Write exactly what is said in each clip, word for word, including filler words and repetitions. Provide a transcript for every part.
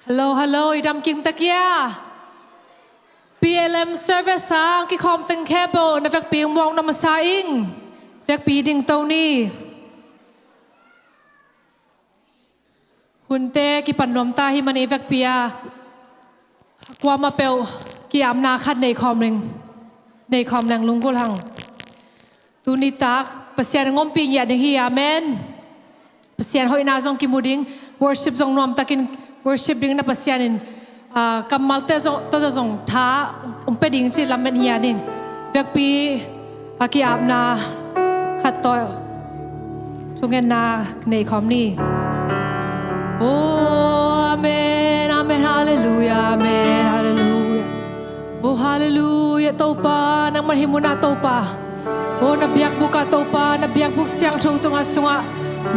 Hello, hello, i dam kim ta kia? P L M service ah kikhawm teng khempeuh na vekpi muak na masa ing. Vekpi ding to ni. Hunte kipan nuam ta hi mani vekpi a kuamah peuh ki-apna khat nei khawm ning, nei khawm leng lunggulh hang. Tuni tak Pasian in ompih ngiat ding hi. Amen. Pasian hoihna zong kimu ding, worship zong nuamtakin worship ding na Pasian in, ah, kammalte zong, tawh zong tha hong pia ding cih lamet ngiat ding. Vekpi a ki-apna khat tawh thungetna nei khawm ni. Oh, amen, amen, halleluiah, amen, halleluiah. Oh, halleluiah, Topa, nangmah hih munah Topa. Oh, na biakbuk ah Topa, na biakbuk siangtho tungah sungah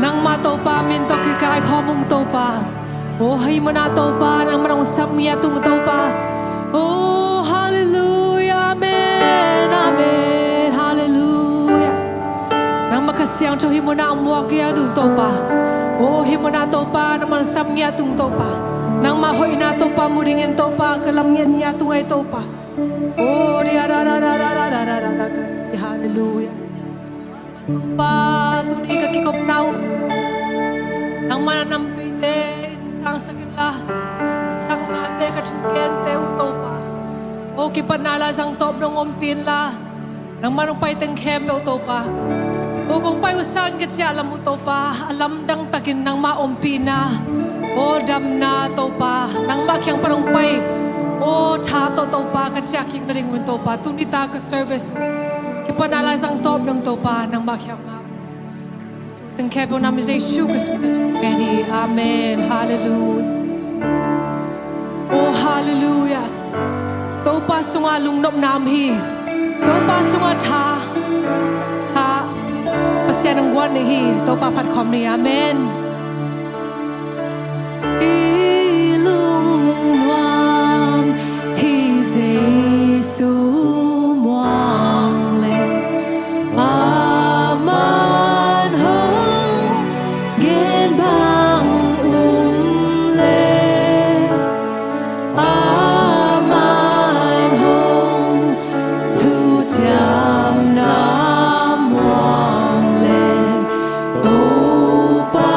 nangmah Topa min tawh kikaikhawm ung Topa. Oh, hih munah Topa, nangmah hong sam ngiat ung Topa. Oh, halleluiah, amen, amen, halleluiah. Nangmah Kha Siangtho hih munah muak ngiat ung Topa. Oh, hih munah Topa, nangmah hong sam ngiat ung Topa. Nangmah hoihna Topa mu dingin Topa ka lam ngiat ngiat ung ei Topa. Oh, dia da da da da da da da da da, ka si, halleluiah. Topa, tuni ka kikopna uh nangmah na namtuite in sangsak inla, ka saknate, ka thugente uh Topa. Oh, kipatna laizang tawp dong ompih inla, nangmah hong pai teng khempeuh Topa. Oh, kong pai uh sangin ka ciah lam uh Topa, a lamdang takin nangmah ompihna, oh, damna Topa, nangmah kiang pan hong pai, oh, tha tawh Topa ka ciah kik nading un Topa, tuni tak ka service uh kipatna laizang tawp dong Topa, nangmah kiang ngap. Teng khempeuh na min Jesu Khrist min tawh thungen hi. Amen. Halleluiah. Oh, halleluiah. Topa sungah lungnopna om hi. Topa sungah tha, tha Pasian hong guan ding hi. Topa phat khawm ni. Amen. I lungnuam hi Jesu muang leng, a man hong gen bang um leng, a man hong thuciamna muang leng, Topa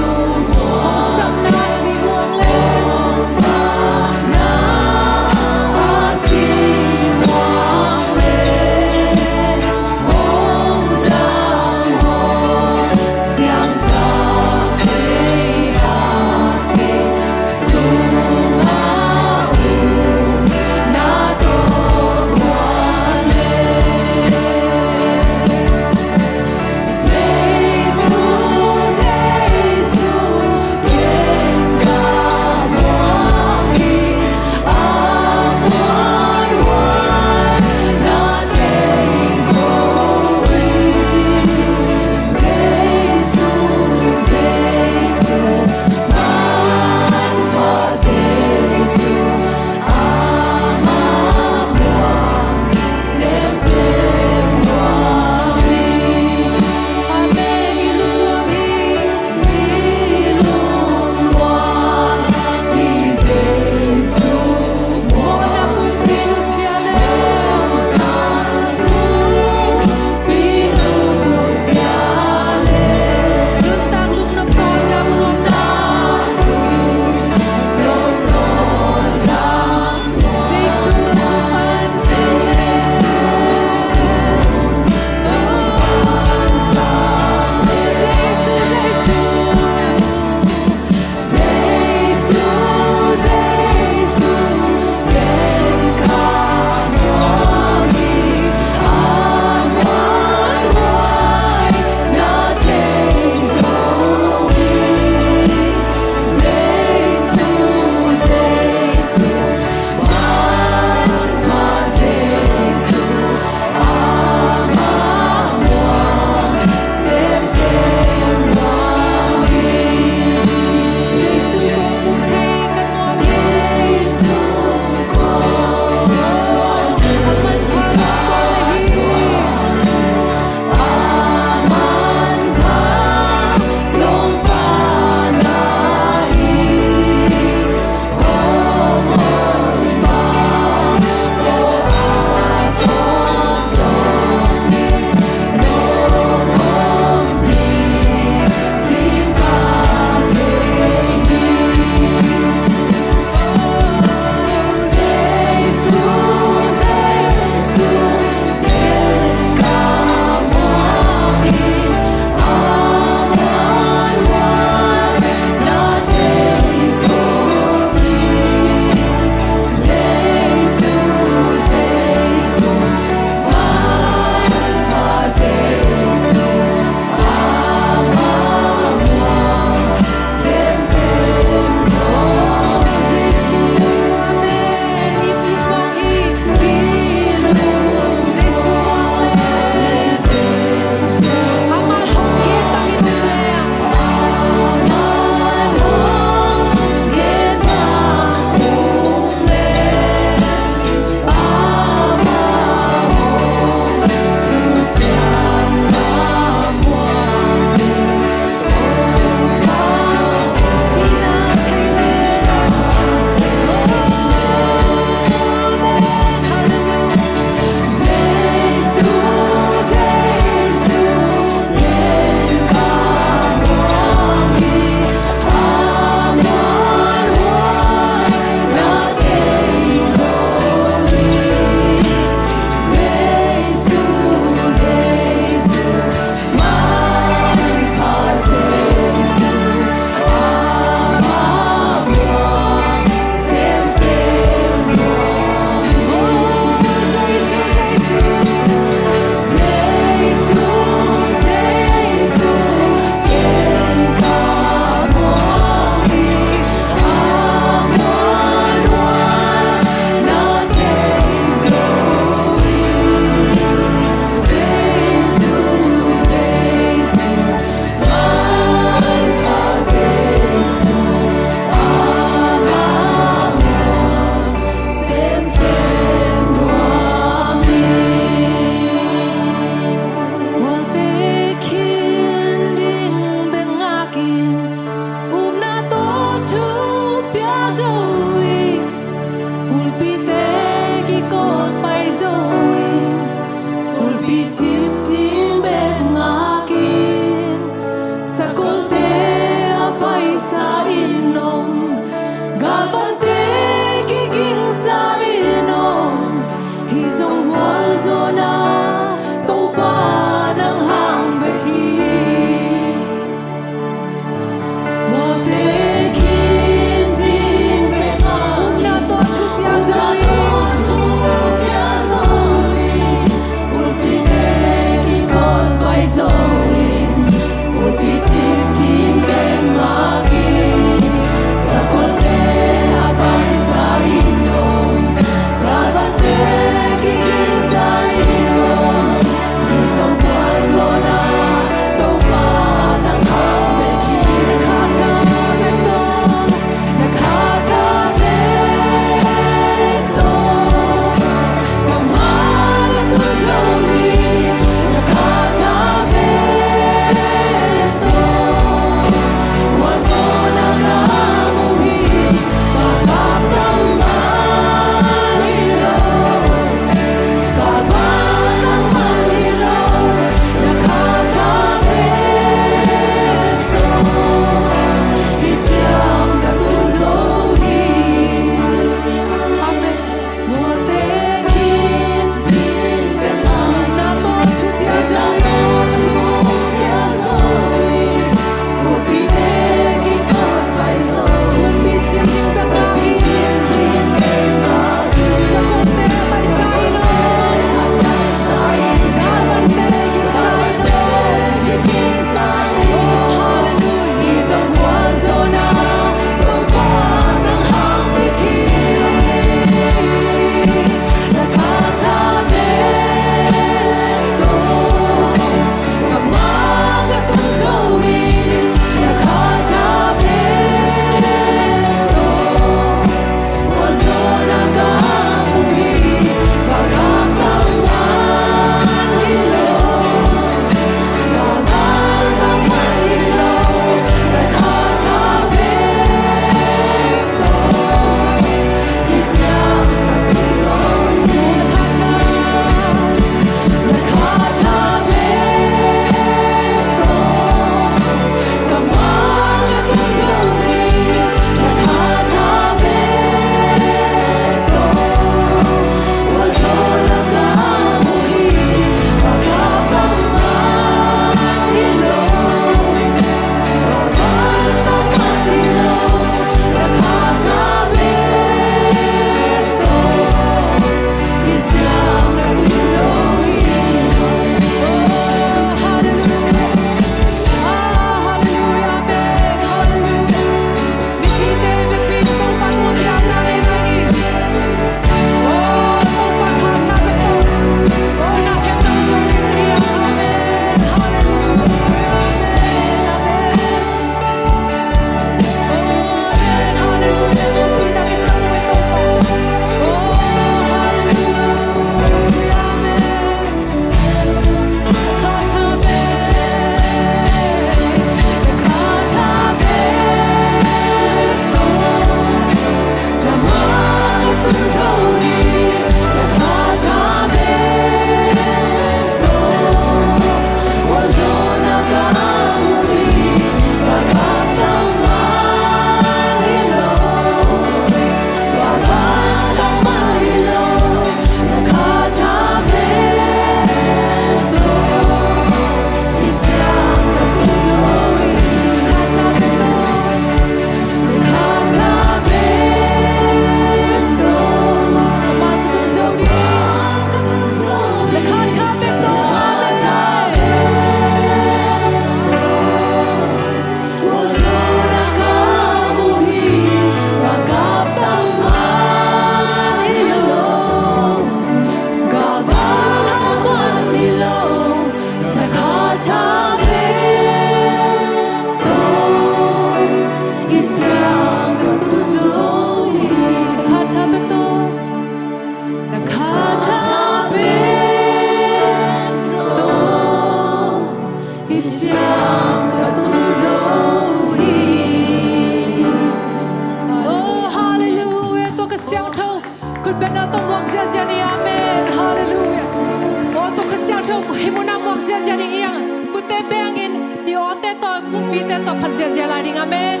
Hih munah muak ziazia ding hi hang. Khute bengin i awte tawh, kumpite tawh phat ziazia lai ding. Amen.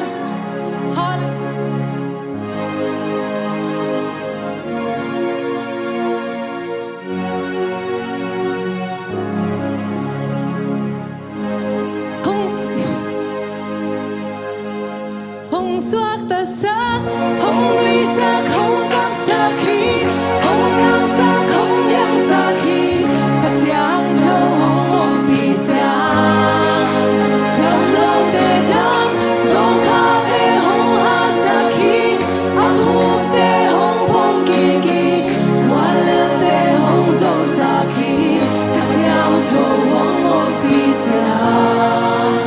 Hallelujah. Hong s- Hong suaktasak, hong nuihsak, hong kamsak hi, hong lamsak, hong liangsak hi, Kha Siangtho hong ompih ciang. Damlote dam, zawngkhatte hong hahsak hi, a pukte hong phong kik hi, mual lelte hong zosak hi, Kha Siangtho hong ompih ciang.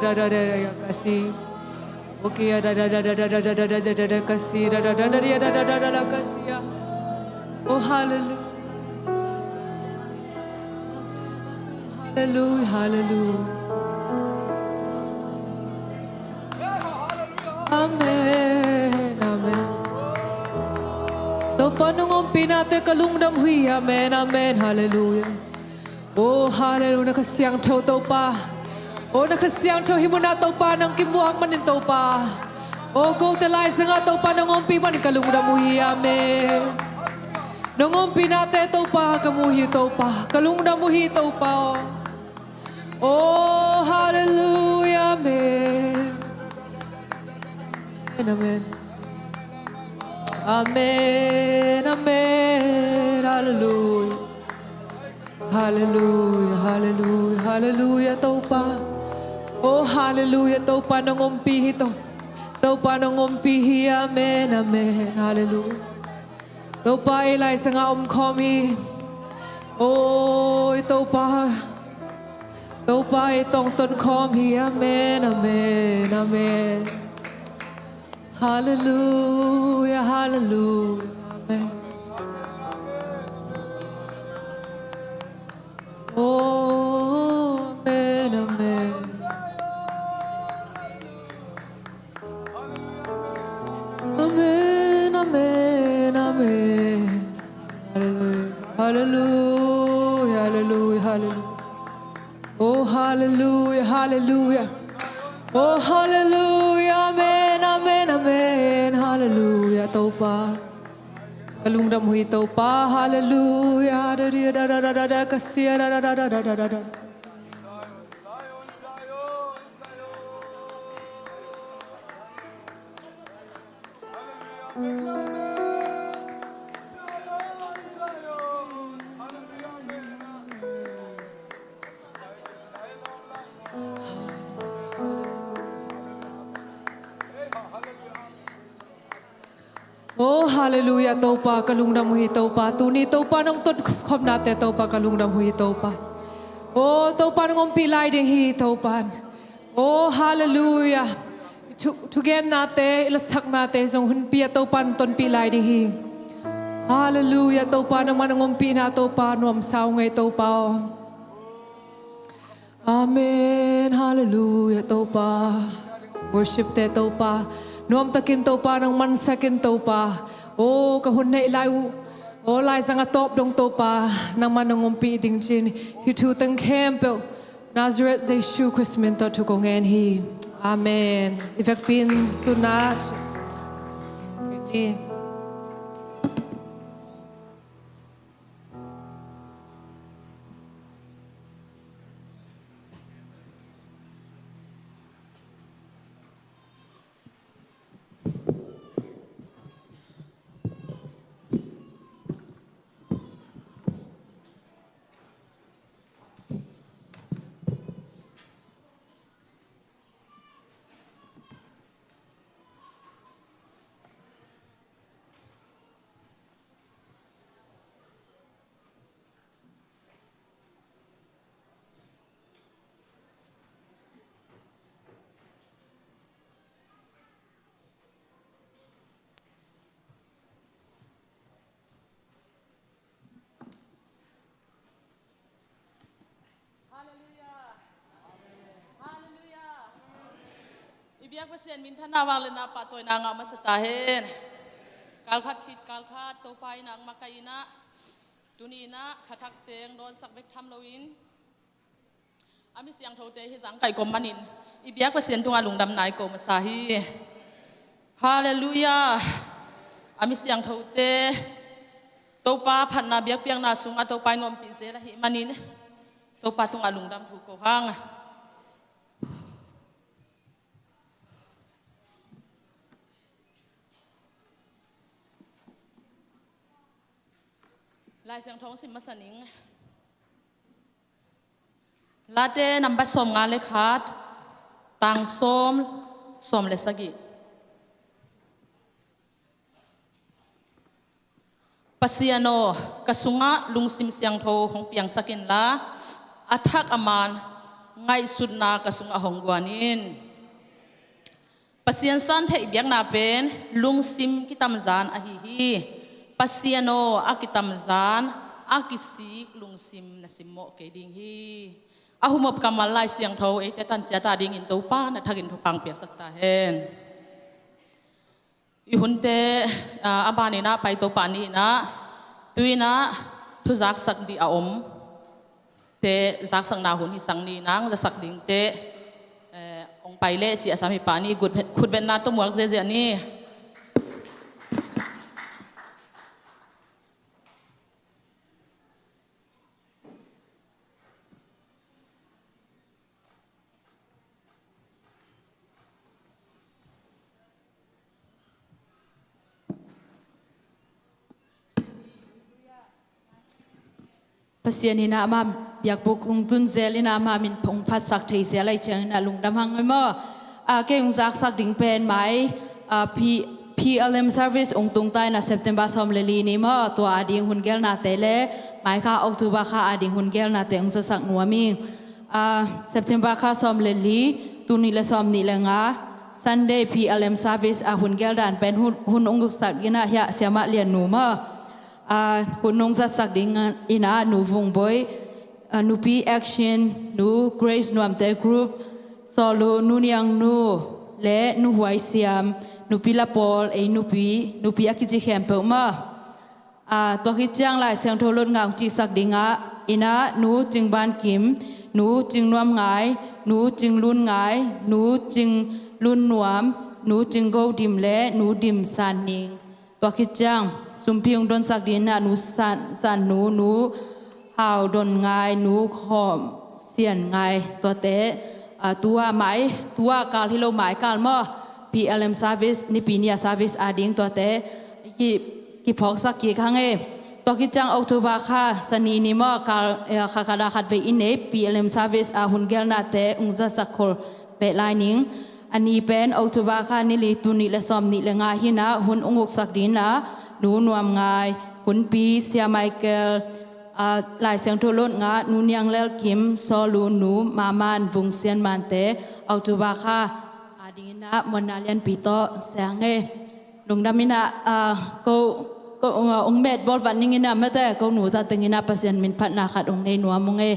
da da da da da ya kasi. Oke ya da da da da da da da da da da da kasi da da da da ya da da da da da kasi ya. Oh, hallelujah. Hallelujah, hallelujah. Amen, amen. Topa nong ompih nate ka lungdam uh hi. Amen, amen, hallelujah. Oh, hallelujah, na Kha Siangtho Topa. Oh, na Kha Siangtho hih munah Topa nong kimuak manin Topa. Oh, kote laisangah Topa nong ompih manin ka lungdam uh hi. Amen. Nong ompih nate Topa ka mu hi Topa. Ka lungdam uh hi Topa. Oh, hallelujah, amen. Amen, amen. Amen, amen, hallelujah. Hallelujah, hallelujah, hallelujah, Topa. Oh, hallelujah, Topa nong ompih hi to. Topa nong ompih hi, amen, amen, hallelujah. Topa i laisangah om khawm hi. Oi, Topa. Topa i tongton khawm hi, amen, amen, amen. Hallelujah, hallelujah, amen. Oh, amen, amen. Amen, amen, amen. Hallelujah, hallelujah, hallelujah, hallelujah. Oh, hallelujah, hallelujah. Oh, hallelujah, amen, amen, amen. Hallelujah, Topa. Ka lungdam uh hi Topa, hallelujah. Da, da, da, da, da, da, da, ka sia, da, da, da, da, da, da, da. Oh, hallelujah, Topa, ka lungdam uh hi Topa. Tuni Topa nong tut khopnate Topa, ka lungdam uh hi Topa. Oh, Topa nong ompih lai ding hi Topa. Oh, halleluiah. Thu, thugennate, i lasaknate zong hunpi a Topa in tonpih lai ding hi. Halleluiah, Topa nangman a ngompihna Topa, nuamsa ung ei Topa aw. Amen, halleluiah Topa. Worship te Topa, nuamtakin Topa nangman sakin Topa. Oh, ka hun neih lai uh, oh, laizang a tawp dong Topa, nangman a ngompih ding cin, hih thu teng khempeuh Nazareth Jesu Khrist min tawh thu kong ngen hi. Amen. I vekpi in tuna Halleluiah. Halleluiah. I biak Pasian minthanna vangliatna pahtawina ngah masa ta hen. Kalkhat khit kalkhat Topa in a makaihna, tuni in a khathak teng dawnsak bek tham loin, a mi siangthote hi zangkaih kawm manin i biak Pasian tungah lungdamna i ko masa hi. Halleluiah. A mi siangthote Topa phatna biakpiakna sungah Topa in ngompih zel ahih manin Topa tungah lungdam thu ko hang. Lai Siangtho sim masa ning. Late nambat sawmnga le khat, tang sawm, sawm le sagih. Pasian aw, ka sungah lungsim siangtho hong piangsak inla, a thak a man ngaihsutna ka sungah hong guan in. Pasian santheih biakna pen lungsim kitamzan ahi hi. Pasian aw, a kitamzan, a kisik lungsim na simmawh kei ding hi. A humop kammal Lai Siangtho eite tanciat a dingin Topa na thakin thupha piaksak ta hen. I hunte, ah, a ban in a pai Topa ni in a, tu in a thu zaksak ding a om te, zaksakna hun hi sang ni nang, zasak dingte, eh, hong pai leh ci a sam hi pah ni, khutbetna tawh muak ziahziah ni. Pasian in a ama biakbuk hong tun zel in a ama min hong phatsak thei zel lai ciangin a lungdam hang maw. A kei hong zaksak ding pen mai, a, P-, P L M service hong tung ta in a September sawm le li ni maw, tua a ding hun gelnate le mai kha October kha a ding hun gelnate hong zasak nuam ing. A, September kha sawm le li, tul nih le sawm nih le nga, Sunday P L M service a hun gel dan pen hun, hun hong zatsak in a hiah Siamah Lian Nu maw. A, hun hong zatsak ding in a Nu Vung Boi, a, Nupi Action, Nu Grace Nuamte Group, Sawlu, Nu Niang Nu le Nu Huai Siam, Nupi La Pawl, ei nupi, nupi a kici khempeuh maw. A, tua khit ciang Lai Siangtho lotngah hong cihsak ding a, in a Nu Cing Ban Kim, Nu Cing Nuam Ngai, Nu Cing Lun Ngai, Nu Cing Lun Nuam, Nu Cing Go Dim le Nu Dim San Ning. Tua khit ciang sumpi hong donsak ding in a Nu San, San Nu, Nu Hau Don Ngai, Nu Khawm Sian Ngai, tuate, a, tua mai, tua kal hi lo mai kal maw, P L M service, Nipi ni a service a ding tuate, ki, kiphawksak kik hang e. Tua khit ciang October kha, Sani ni maw, kal, eh, kha khat a khat vei i nei, P L M service a hun gelnate hong zatsak khol peh lai ning. A ni pen October kha ni li, tul nih le sawm nih le nga hi in a hun hong uksak ding in a Nu Nuam Ngai, Hunpi, Sia Michael, Lai Siangtho lutngah Nu Niang Lel Kim, Sawlu Nu, Maman, Vung Sian Mante, October kha adingin ah muanna lianpi tawh siang e. Lungdam in ah, ko, ko, ong met bawl vat ning in ah, mate, ko nu zat teng in ah Pasian min phatna khat ong nei nuam ung e.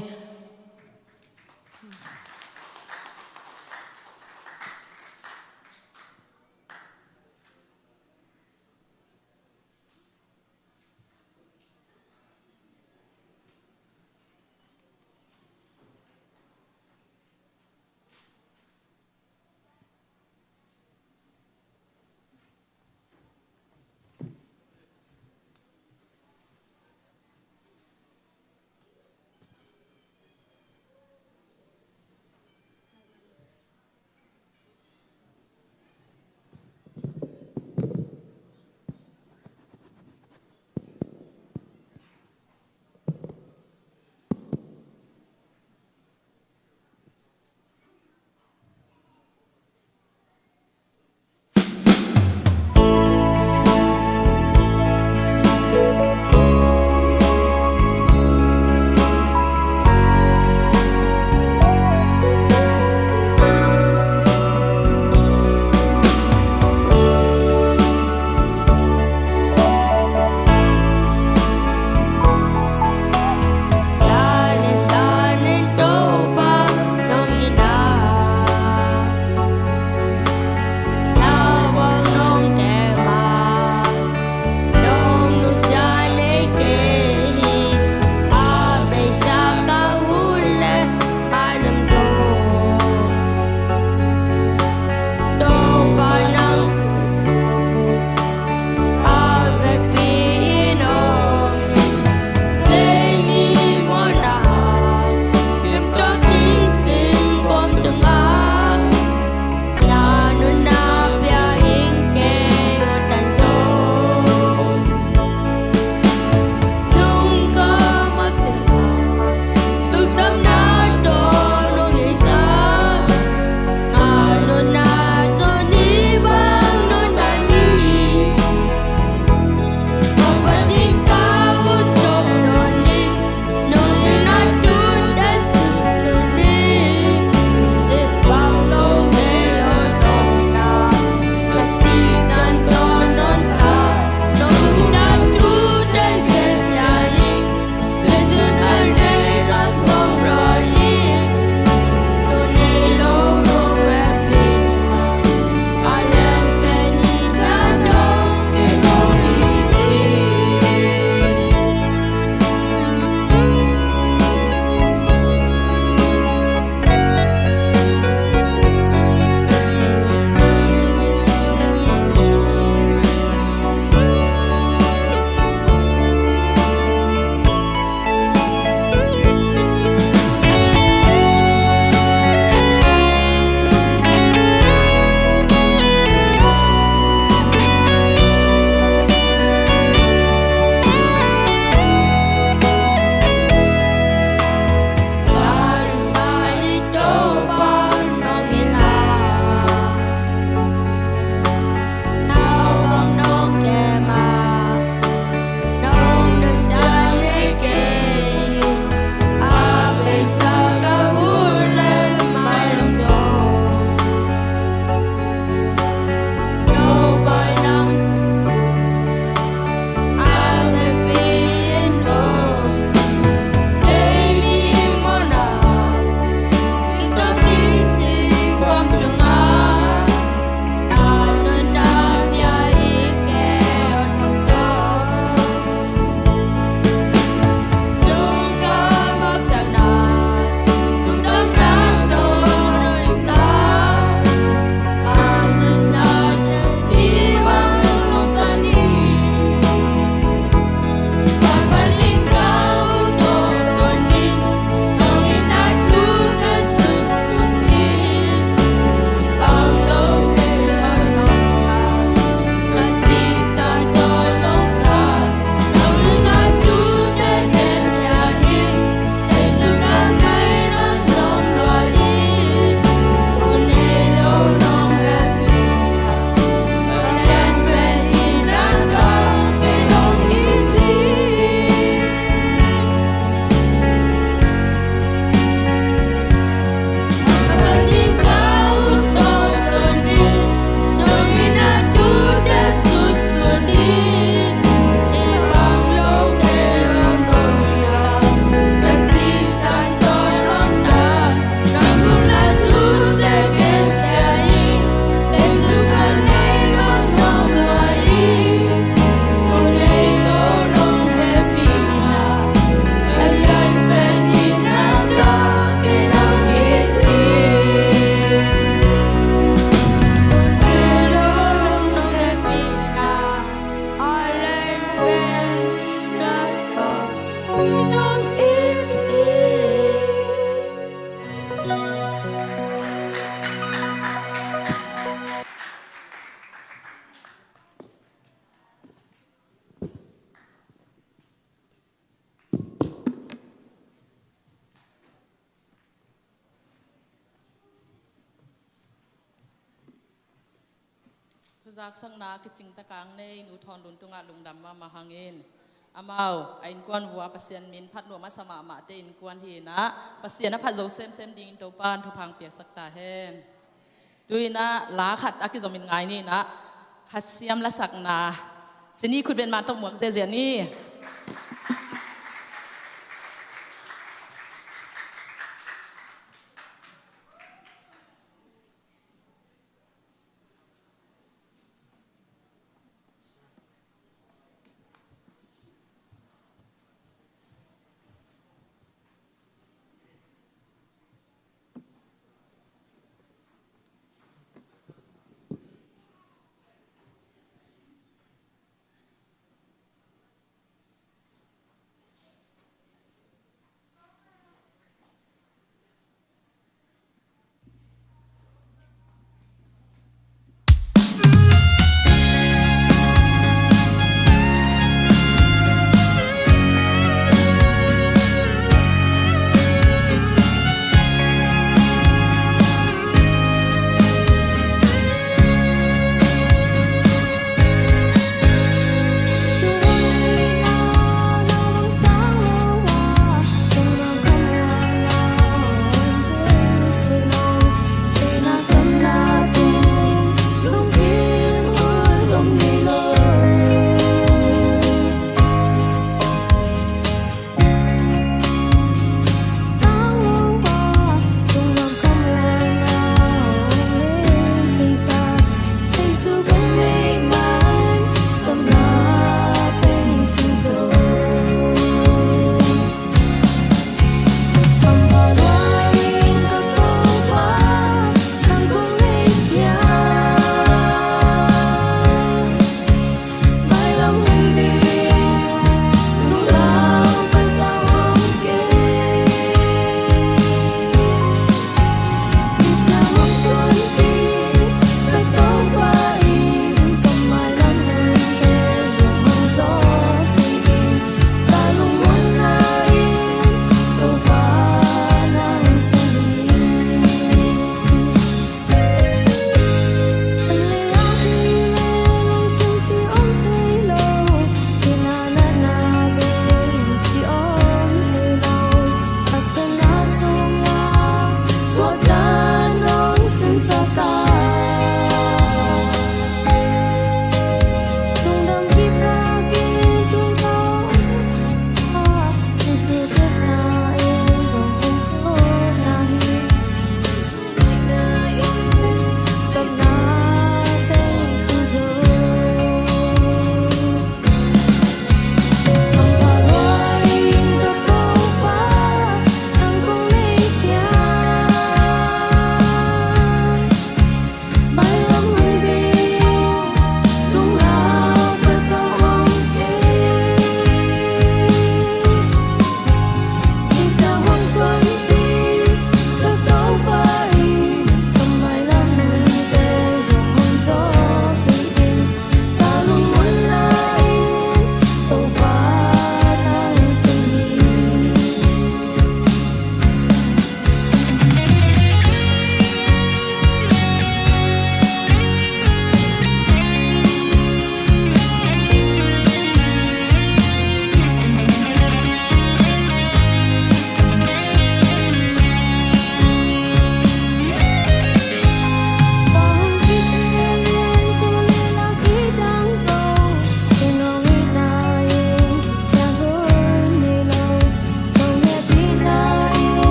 Zaksakna kicing takang nei Nu Thawn Lun tungah lungdam mahmah hangin, amau a innkuan vua Pasian min phat nuam a sa mahmahte innkuan hi inah, Pasian a phat zo semsem dingin Topa'n thupha piaksak ta hen. Tu inah la khat a kizomin ngai ni inah, Kha Siam lasakna, Cini Khutbetma tawh muak ziahziah ni.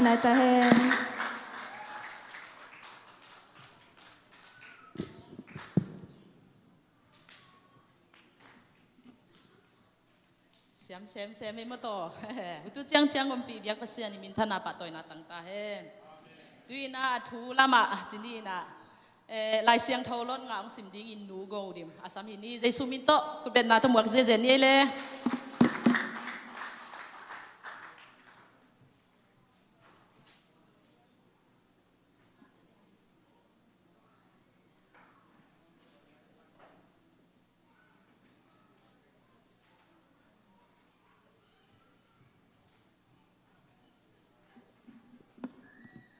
thank you. Siam sem sem ei maw taw. Utu ciangciang ompih biak Pasian i minthanna pahtawina tang ta hen. Tu-in ah a thu lamah cini in ah, eh, Lai Siangtho lawt ngah hong sim dingin Nu Go Dim a sam hi ni. Jesu min tawh khutbetna tawh muak ziazia ni ei le.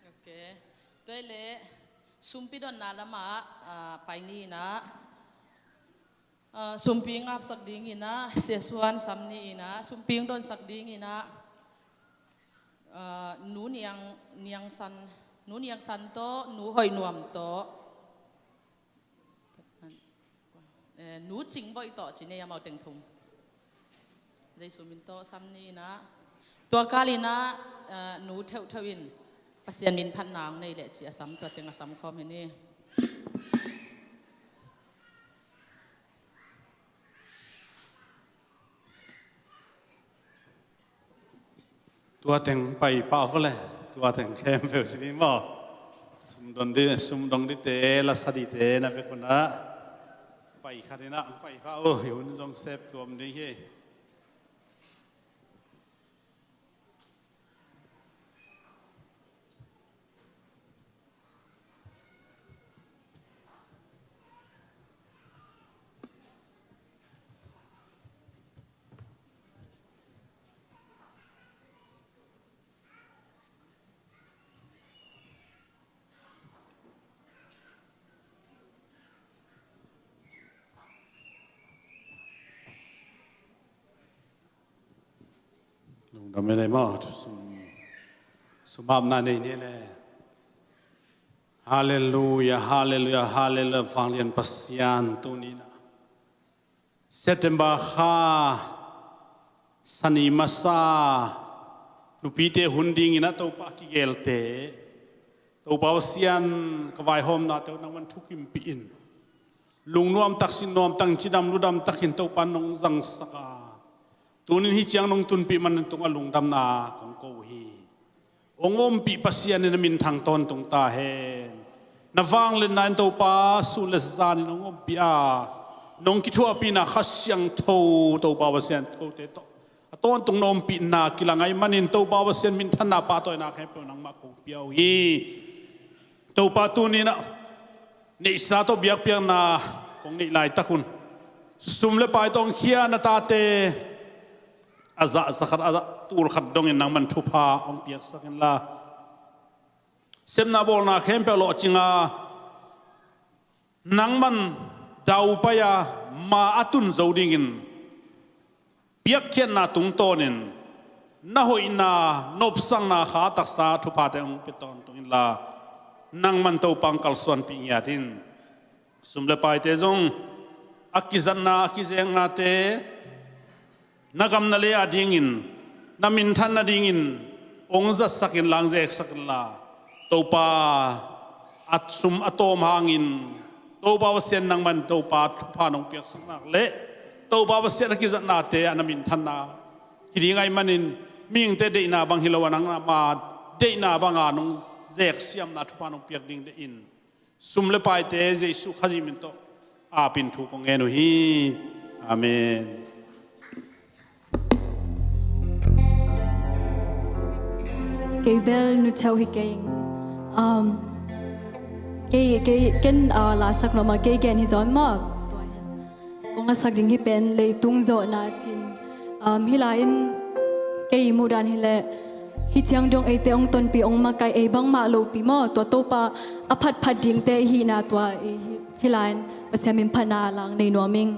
Ok. Tua hi leh sumpi donna lamah, ah, pai ni in ah, ah, sumpi ngapsak dingin ah Sia Suan sam ni in ah, sumpi hong donsak dingin ah, ah, Nu Niang, Niang San, Nu Niang San tawh, Nu Hoih Nuam tawh, eh, Nu Cing Boih tawh ci ni, amau teng thum. Jesu min tawh sam ni in ah, tua kal in ah, eh, Nu Theuhtheuh in Pasian min phatna hong nei leh ci a sam, tua teng a sam khawm hi ni. Tua teng pai pah vua le, tua teng khempeuh ci ni maw. Sumdon di, sumdong dite, lasa dite na vek un ah pai khat in ah pai pah uh, hi hun zong sep tuam ding hi. Lungdam ei le maw, sum, sum apna nei ni le. Halleluia, halleluia, halleluia, vanglian Pasian, tuni in ah September kha sani masa nupite hun dingin ah Topa kigelte, Topa Pasian, ka vaihawmnate uh nangman thukimpih in, lungnuam tak, sinnuam tak, cidam ludam takin Topa nong zangsak a, tunin hih ciang nong tunpih manin tung a lungdamna kong ko uh hi. Hong ompih Pasian in na minthang tawntung ta hen. Na vangliatna in Topa sun le zan in hong ompih a, nong kithuahpihna Kha Siangtho Topa Pasian kote tawh a tawntung na ompihna kilang ahih manin Topa Pasian minthanna pahtawina khempeuh nangmah kong pia uh hi. Topa, tuni in ah neihsa tawh biakpiakna kong neih laitak un sum le pai tawh hong khia na tate a zah za khat, a zah tul khat dongin nangman thupha hong piaksak inla, sepna bawlna khempeuh lawhcing a, nangman daupai a, ma a tun zo dingin piakkhiatna tungtawnin na hoihna, nopsakna kha taksa thuphate hong pia tawntung inla, nangman Topa hong kalsuanpih ngiat in. Sum le paite zong a kizatna, a kizeknate na gam na lei a dingin, na minthan nadingin hong zatsak inla, hong zeksak inla, Topa, a sum a tawm hangin Topa Pasian nangman Topa thupha nong piaksak nak leh, Topa Pasian a kizatnate ah na minthanna hi ding ahih manin, mihingte deihna bang hi lo a, nangma deihna banga nong zeksiamna thupha nong piak ding deih in, sum le paite Jesu Khazih min tawh apin thu kong ngen uh hi. Amen. Kei bel Nu Theuh hi kei. Um, kei, kei, ken, uh, lasak nuam a, kei gen hi zaw maw. Kong lasak ding hi pen Leitung Zawhna cin. Um, hih lai-in kei muhdan hi leh, hih ciang dong eite hong tonpih, hong makaih ei bangmah lopi maw, tua Topa a phatphat dingte i hihna tua i hih, hih lai-in Pasian min phatna lang nei nuam ing.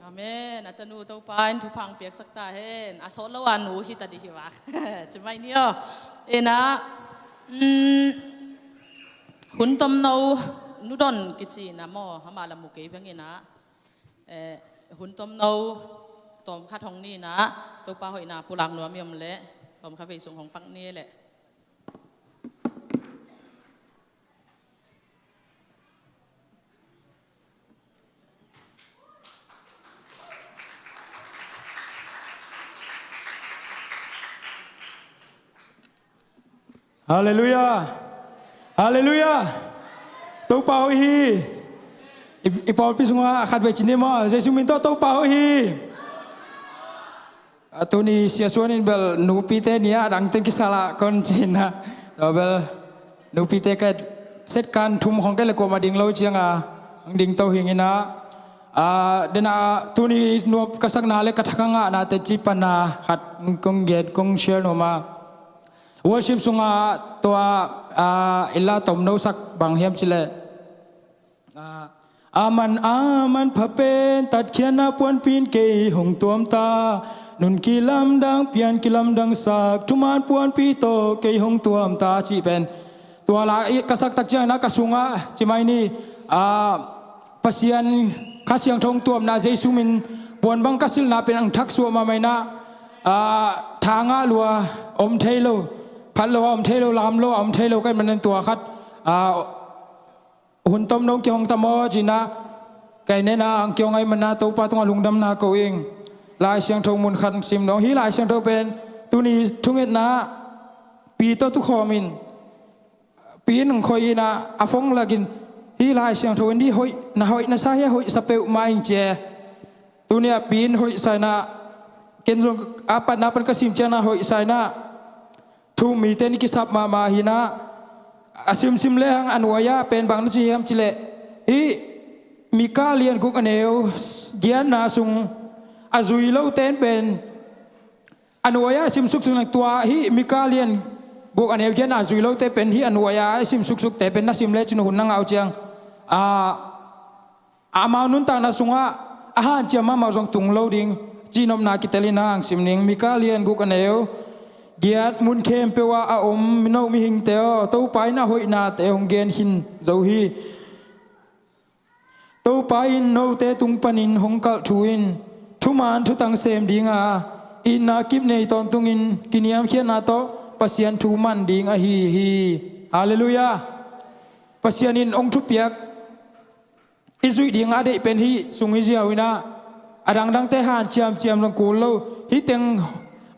Amen. A tanu Topa in thupha piaksak ta hen. A sawt lo a nu hi ta dih hi vak. Ci mai ni aw. Ina, mm, hun tomno nu don kici na maw, ama la mu kei bang ina. Eh, hun tomno tawm khat hong ni ina, Topa hoihna pulak nuam i om leh, tawm khat vei sung hong pak ni leh. Halleluiah. Halleluiah. Topa hoih hi. I, i pawlpi sungah khat vei ci ni maw, Jesu min tawh Topa hoih hi. A tuni Sia Suan in bel nupite ni a dang teng kisal a kon ci ina. Tua bel nupite ka set kan thum khong ka le kuamah ding lo ciang a, ang ding to hing ina. A, dena tuni nuam ka sakna le ka thak a ngahnate ci pan a khat kong gen, kong share nuam a. Worship sungah tua, a, i la tomnosak bang hiam cih leh, a, a man, a man pha pen tatkhiatna puanpi in kei hong tuam ta. Nun kilamdang, pian kilamdangsak, thuman puanpi tawh kei hong tuam ta, cih pen. Tua la i ka sak tak ciangin a ka sungah, ci mai ni, a, Pasian Kha Siangtho hong tuamna Jesu min puan bang ka silhna pen ang thak suah mahmah ina, a, tha ngah lua om thei lo, phat lo a om thei lo, lam lo a om thei lo, ka hih manin tua khat, a, hun tomno kihong ta maw ci ina, ka inn ina ang kihong ahih manin Topa tungah lungdamna ko ing. Lai Siangtho mun khat sim nuam ing. Hih Lai Siangtho pen tuni thungetna pi tawh tukhawm in, pi in ang khoih ina, a phone lak in, hih Lai Siangtho in hih hoih, na hoih na sa hi a, hoih sa peuhmah ing ci e. Tuni a pi in hoih sa ina, ken zong a patna pan ka sim ciangin a hoih sa ina. Thu-um mite in i kisap mahmah hi ina. A simsim lehang a nuai-ah pen bang na ci hiam cih leh, hih Mika lian guk a neu giatna sung a zui lote in pen, a nuai-ah a sim suksuk, tua hih Mika lian guk a neu giatna a zui lote pen hih a nuai-ah a sim suksukte pen na sim le cin hun na ngah uh ciang, a, amau nuntakna sungah a hanciam mahmah uh zong tung lo ding, cihnopna kitel ina ang sim ning. Mika lian guk a neu giat, mun khempeuh ah a om mino mihingte aw, Topa in a hoihnate hong gen khin zo hi. Topa in note tung panin hong kalh thu in thuman thutang sem ding a, itna kip nei tawntungin kiniamkhiatna tawh Pasian thu man ding ahi hi. Halleluiah. Pasian in hong thupiak i zuih ding a deih pen hih sung i ziau ina, a dangdangte hanciamciam zong kul lo. Hih teng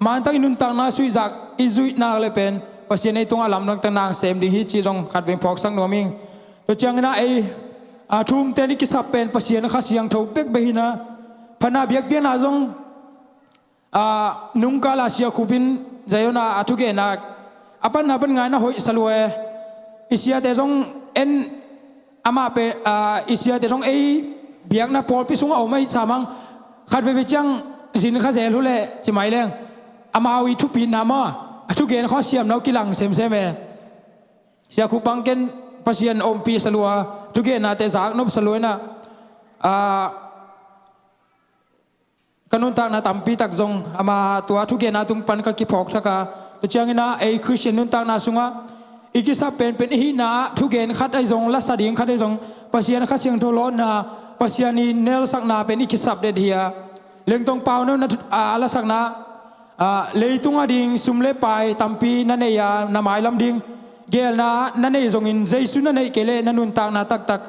mantak i nuntakna suihzak i zuih nak le pen Pasian ei tungah lamdang teng nang sem ding hi cih zong khat veng phawksak nuam ing. Tua ciangin a ei, a, thu-umte in i kisap pen Pasian Kha Siangtho bekbek hi ina, phatna biakpiakna zong, a, nungkal a Sia Khup in Zion a a thugenna a patna pan ngai na hoih sa lua e. I siate zong en, amah pen, a, i siate zong ei biakna pawlpi sungah om ahih samang khat veivei ciang zin kha zel uh leh ci mai leng, amau i thupitna maw, a thugen khawng siamna uh kilang semsem e. Sia Khup bang ken Pasian ompih sa lua, thugennate zaknop sa lua ina, a, ka nuntakna tampi tak zong ama tua thugenna tung pan ka kiphawk thak a. Tua ciangin a ei Khristian nuntakna sungah i kisap penpen i hihna ah thugen khat ahi zong, lasa ding khat ahi zong, Pasian Kha Siangtho lawnna, Pasian i nelsakna pen i kisap det hi a. Lengtong Pauno na thu-, a, a lasakna, a, leitung a ding sum le pai tampi na nei a, na mailam ding gelna na nei zongin Jesu na neih kei leh na nuntakna taktak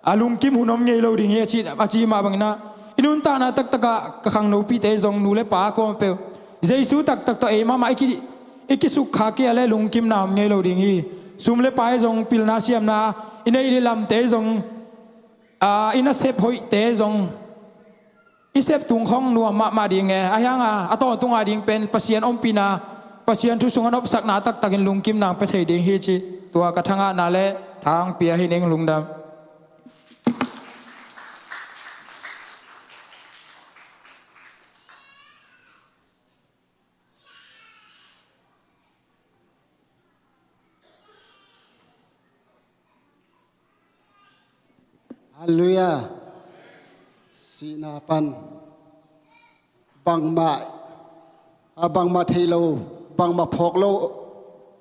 a lungkim hun om ngei lo ding hi a ci, a cih mah bangin a, i nuntakna taktak ah ka khangnopite zong, nu le pa a kuama peuh Jesu taktak tawh ei mahmah i ki, i kisukkhak kei a leh lungkimna om ngei lo ding hi. Sum le pai zong, pilna siamna i neih leh lamte zong, a, i nasep hoihte zong, i sep tung khawng nuam mahmah ding e. Ahi hanga a tawntung a ding pen Pasian ompihna, Pasian thu sungah nopsakna taktakin lungkimna hong pia thei ding hi cih tua ka thangahna le thang pia hi ning. Lungdam. Halleluiah. Sihna pan bangmah, a, bangmah thei lo, bangmah phawk lo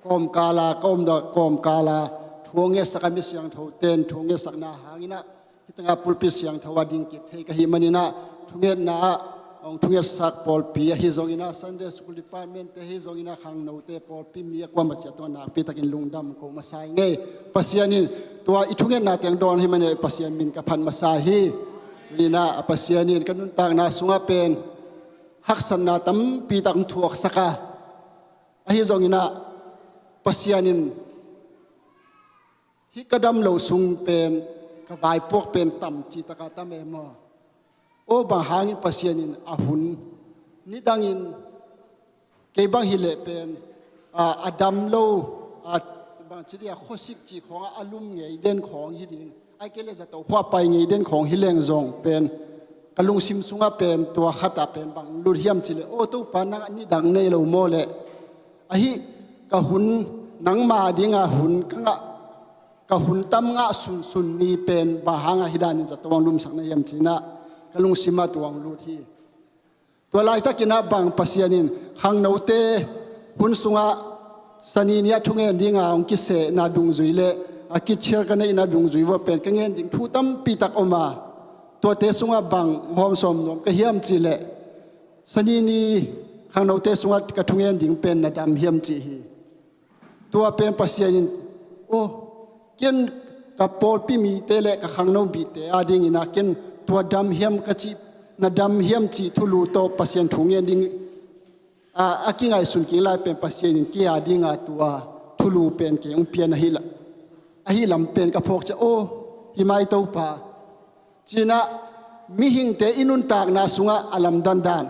kawmkala ka om dah kawmkala thu a ngetsak a mi siangtho ten thu a ngetsakna hanginah hih tengah pulpit siangtho a dingkik thei ka hih maninah thungetna ah hong thungetsak pawlpi ahi zonginah Sunday School Department te ahi zonginah khangnote pawlpi mi a kuamah ciat tungah nakpitakin lungdam ko masa ing ei. Pasian in tua i thungetna teng dawn hi maninah Pasian min ka phat masa hi. Tuninah a Pasian in ka nuntakna sungah pen haksatna tampi tak hong thuaksak a, ahi zonginah Pasian in hih ka dam lo sung pen ka vaipuak pen tam citaka tam e maw? Aw bang hangin Pasian in a hun nidangin kei bang hileh pen a, a dam lo, a, bangci dih a khuasik cih khawngah a lum ngei den khawng hi ding. Ai kei le zato khua pai ngei den khawng hi leng zong pen ka lungsim sungah pen tua khatah pen bang lut hiam cileh aw Topa nang a nidang nei lo maw leh ahi ka hun nangma dinga hun ka ngah ka hun tam ngah sunsun ni pen bang hangah hi danin zato ang lumsak na hiam cinah ka lungsimah tuang lut hi. Tua laitakinah bang Pasian in khangnote hun sungah sani ni-ah thungen dinga hong kisehna dungzui le a kithiar ka neihna dungzui vua pen ka ngen ding thu tampi tak om a, tuate sungah bang hawm sawm nuam ka hiam cihleh sani ni khangnote sungah ka thungen ding pen na dam hiam cih hi. Tua pen Pasian in aw ken ka pawlpi mite le ka khangno mite a dinginah ken tua dam hiam ka cih na dam hiam cih thulu tawh Pasian thu ngen ding a, a kingaihsun kik lai pen Pasian in kei a dinga tua thulu pen kei hong pian ahi la ahi lam pen ka phawk ciah aw hi mai Topa cinah mihingte i nuntakna sungah a lamdandan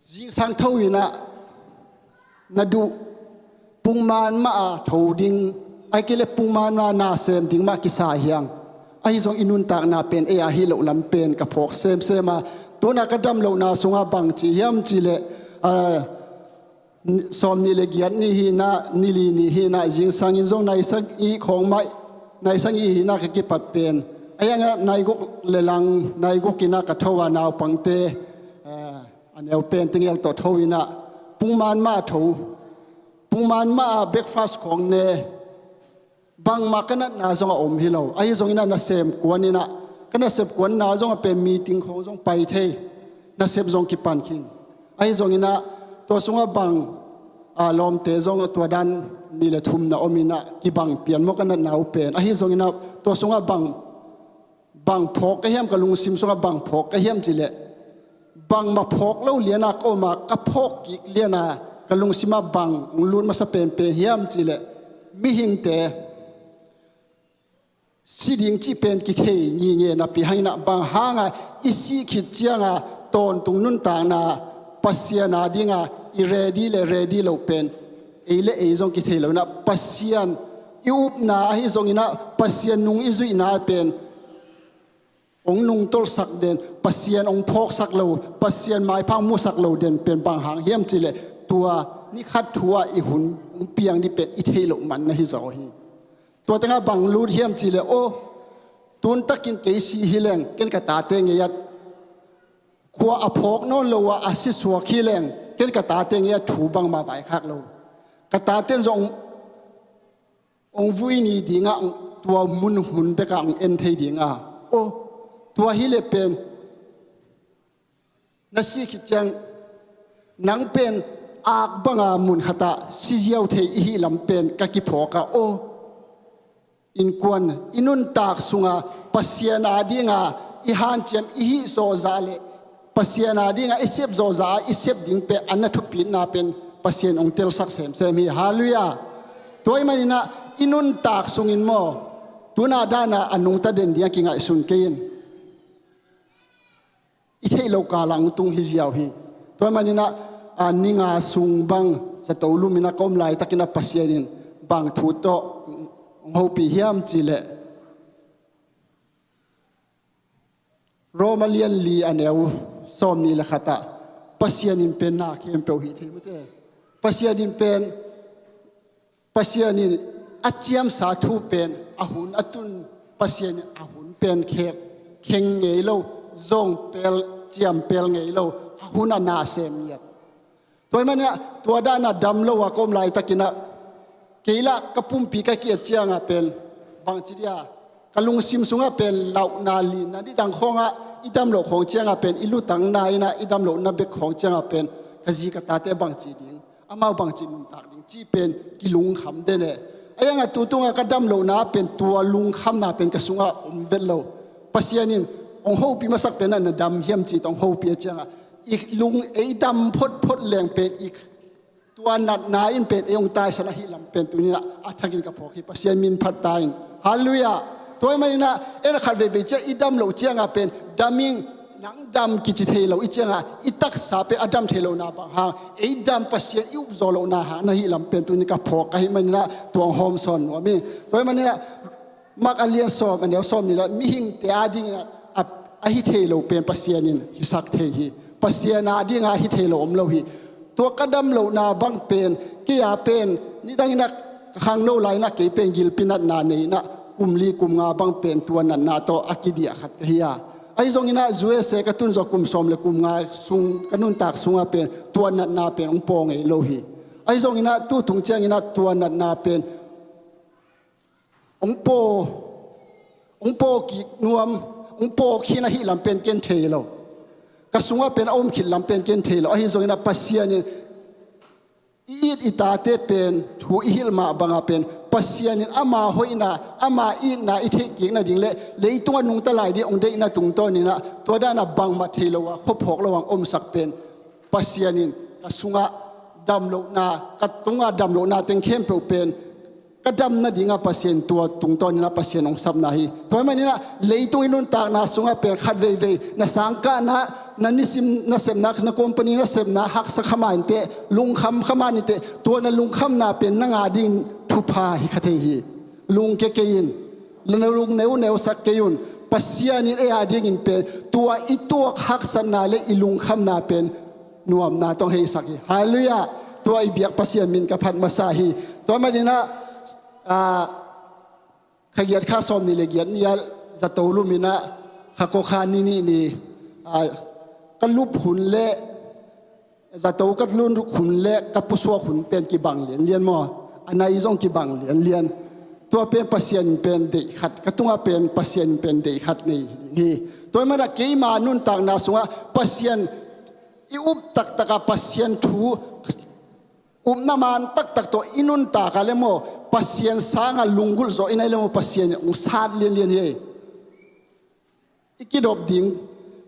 zingsang tho inah na duh pungman mah a tho ding ai kei le pungman mah a na sem ding mah kisa hiang. Ahi zong i nuntakna pen ei a hi loh lam pen ka phawk semsem a tuna ka dam lohna sungah bang ci hiam cihleh a, sawm nih le giat ni hinah nili ni hinah zingsangin zong naisang i khawng mah naisang i hinah ka kipat pen a hiangah naiguk le lang naiguk inah ka tho a naupangte a neu pen tengel tawh tho inah pungman mah a tho pungman mah a breakfast khawng ne bangmah ka natna zong a om hi lo. Ahi zonginah nasem kuaninah ka nasep kuanna zong a pen meeting khawng zong pai thei nasep zong kipan khin. Ahi zonginah tua sungah bang a lawmte zong tua dan ni le thum na ominah kibang pian maw ka natna uh pen ahi zonginah tua sungah bang bang phawk ka hiam ka lungsim sungah bang phawk ka hiam cileh bangmah phawk lo liana ka oma ka phawk kik liana ka lungsimah bang hong lut masa penpen hiam cileh mihingte si ding cih pen kithei ngingeh napi hanginah bang hanga i sih khit cianga tawntung nuntakna Pasian a dinga i ready le ready lo pen ei le ei zong kithei lo inah Pasian i upna ahi zonginah Pasian nung i zuihna pen hong nungtolhsak den Pasian hong phawksak lo Pasian maipha hong musak lo den pen bang hang hiam cihleh tua nikhat thu-ah i hun hong piang dih pen i theih loh man na hi zaw hi. Tua tengah bang lut hiam cihleh aw tuntakin kei si hileng ken ka tate ngei-at khua a phawk nawn lo ah a sisuak hileng ken ka tate ngei-at thu bangmah vaikhak lo ka taten zong hong vui ni dingah tua mun hun bekah hong en thei dinga aw tua hileh pen na si khit ciang nang pen ak banga mun khatah si ziau thei i hih lam pen ka kiphawk a aw innkuan i nuntak sunga Pasian a dinga i hanciam i hih zawhzah le Pasian a dinga i sep zawhzah a i sep ding pen a na thupitna pen Pasian hong telsak semsem hi. Halleluiah. Tua ih maninah i nuntak sungin maw tuna dana a nungta den ding a kingaihsun kei in i theih lo kalang tung hi ziau hi. Tua ih maninah a ninga sung bang zato luminah ka om laitakinah Pasian in bang thu tawh hong hopih hiam cihleh Roma lian li a neu sawm nih le khatah Pasian in pen na khempeuh hih thei mute. Pasian in pen Pasian in a ciamsa thu pen a hun a tun, Pasian in a hun pen khek kheng ngei lo, zong pel, ciam pel ngei lo, a hun a na sem ngiat. Tua ahih manin ah tua dan a dam lo a ka om laitakin ah, kei lah ka pumpi ka ki-et ciangah pen bangci dia, ka lungsim sungah pen lauhna linna, nidang khawngah i dam loh khawng ciangah pen i lutangna in ah i dam lohna bek khawng ciangah pen ka zi ka tate bangci ding, amau bangci nuntak ding cih pen kilungkham den e. Ahi zongin ah tu tungah ka dam lohna pen tua lungkhamna pen ka sungah om vet lo. Pasian in hong hopih masak pen ah na dam hiam cih tawh hong hopih a ciangah i lung, ei dam photphot leng pen i tua natna in pen ei hong taisan ahih lam pen tuni-in ah a thakin ka phawk hi. Pasian min phat ta in. Halleluiah. Tua ahih manin ah en a khat veivei ciang i dam loh ciangah pen dam ing, nang dam kici thei lo i ciangah i taksa pen a dam thei lohna bang hang, ei dam Pasian i upzawh lohna hang na hih lam pen tuni-in ka phawk ka hih manin ah tua hong hawmsawn nuam ing. Tua ahih manin ah Mark a lian sawm, a neu sawm nih lah, mihingte adingin ah a, a hi thei lo pen Pasian in hisak thei hi. Pasian adingin a hi thei lo om lo hi. Tua ka dam lohna bang pen, kei a pen nidangin ah ka khangno lai-in ah kei pen gilpi natna nei-in ah kum li kum nga bang pen tua natna tawh a kidiah khat ka hi a. Ahi zongin ah U S A ka tun zawh kum sawm le kum nga sung, ka nuntak sungah pen tua natna pen hong paw ngei lo hi. Ahi zongin ah tu tung ciangin ah tua natna pen hong paw, hong paw kik nuam, hong paw khin ahih lam pen ken thei lo. Ka sungah pen a om khit lam pen ken thei lo. Ahi zongin ah Pasian in i it i tate pen thu i hilh mah bangah pen Pasian in ama hoihna, ama itna i theih kik nading le leitungah nungta lai ding hong deihna tungtawnin ah tua dan a bangmah thei lo a, khuaphawk lo a hong omsak pen Pasian in ka sungah dam lohna, ka tungah dam lohna teng khempeuh pen ka dam nadingah Pasian tua tungtawnin ah Pasian hong sapna hi. Tua ahih manin ah leitung i nuntakna sungah pen khat veivei na sangkahna, na nisim nasepna, na company nasepna haksa kha mah inteh, lungkham kha mah inteh, tua na lungkhamna pen nang adingin thupha hi kha thei hi. Lungkia kei in, na lung neuneu sak kei un. Pasian in ei adingin pen tua i tuak haksatna le i lungkhamna pen nuamna tawh hong heisak hi. Halleluiah. Tua i biak Pasian min ka phat masa hi. Tua ahih manin ah, ah, kha giat kha sawm nih le giat ni-ah zato lum in ah kha kua kha ni nih ni, ah, ka lup hun le zato ka lun hun le ka pusuak hun pen kibang lianlian maw? A nai zong kibang lianlian. Tua pen Pasian pen deih khat, ka tungah pen Pasian pen deih khat nei hi. Tua ahih manin ah keima nuntakna sungah Pasian i up taktak a, Pasian thu upna man taktak tawh i nuntak a le maw, Pasian sangah lunggulh zawh i na hi le maw, Pasian in hong sat lianlian hi. I kidop ding.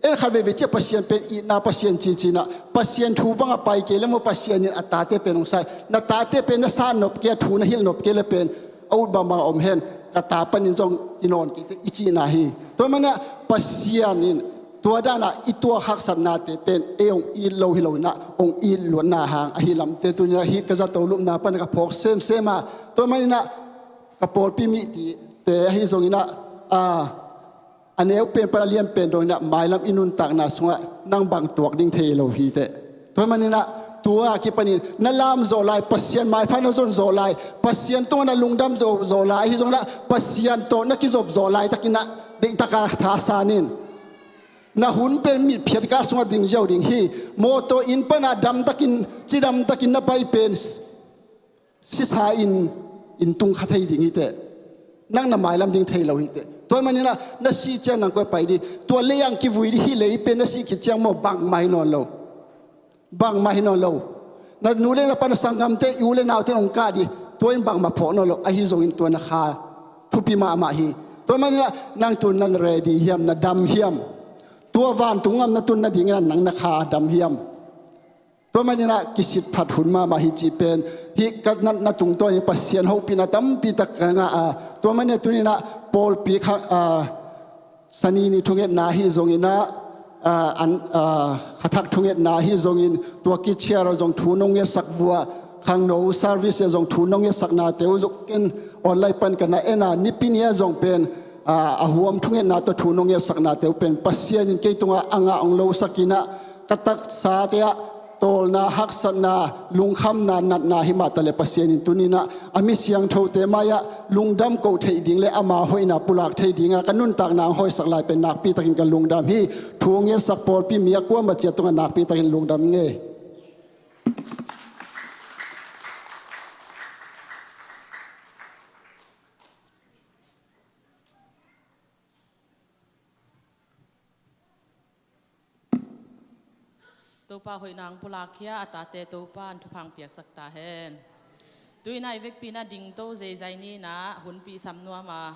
En khat veivei ciang Pasian pen itna Pasian cincin ah, Pasian thu bangah pai kei le maw, Pasian in a tate pen hong sat. Na tate pen na sat nop kei a, thu na hilh nop kei le pen a ut bangbang a om hen, ka ta panin zong i nawn kei teh i cihna hi. Tua ahih manin ah Pasian in tua dan a i tuak haksatnate pen ei hong it lo hi lo in ah hong it luatna hang ahih lamte tuni-in ah hih ka zato lupna pan ka phawk semsem a. Tua ahih manin ah ka pawlpi mite ahi zongin ah, a, a neu pen pan a lian pen dongin ah mailam i nuntakna sungah nang bang tuak ding thei lo hi teh. Tua ahih manin ah tua kipanin na lam zawh lai, Pasian maipha na zon zawh lai, Pasian tungah na lungdam zawh, zawh lai ahi zongin ah Pasian tawh na kizop zawh laitakin ah deihtak a thasan in. Na hun pen mitphiat kal sungah ding ziau ding hi. Mawtaw inn pan a damtakin, cidamtakin na pai pen sisa in, in tung kha thei ding hi teh. Nang na mailam ding thei lo hi teh. Tua ahih manin ah na sih ciang nang koi pai ding? Tua lei ah kivui ding hi. Lei pen na sih khit ciang maw, bangmah hi nawn lo. Bangmah hi nawn lo. Na nu le na pa, na sanggamte, i u le naute hong kah ding. Tua in bangmah phawk nawn lo. Ahi zongin tua na kha thupi mahmah hi. Tua ahih manin ah nang tun na ready hiam, na dam hiam? Tua vantung gam na tun nadingin ah nang na kha dam hiam? Tua ahih manin ah kisit phat hun mahmah hi cih pen hih ka natna tungtawnin Pasian hopihna tampi tak ka ngah a. Tua ahih manin ah tuni-in ah pawlpi kha, a, Sani ni thungetna ahi zongin ah, a, an, a, khathak thungetna ahi zongin tua kichiar a zong thu nong ngetsak vua, khangno service a zong thu nong ngetsaknate uh zong ken online pan ka na en a, Nipi ni a zong pen, a, a huam thungetna tawh thu nong ngetsaknate uh pen Pasian in kei tungah a ngah hong losakin ah ka taksate ah tawlna, haksatna, lungkhamna, natna hi mah taleh Pasian in tuni-in ah a mi siangthote mai-ah lungdam ko theih ding le ama hoihna pulak thei dingah ka nuntakna hong hoihsak lai pen nakpi takin ka lungdam hi. Thu ngetsak pawlpi mi a kuamah ciat tungah nakpi takin lungdam ing ei. Topa hoihna hong pulak khia a tate Topa in thupha hong piaksak ta hen. Tu-in ah i vekpi-in ah dingto zeizai ni-in ah hunpi sam nuam a.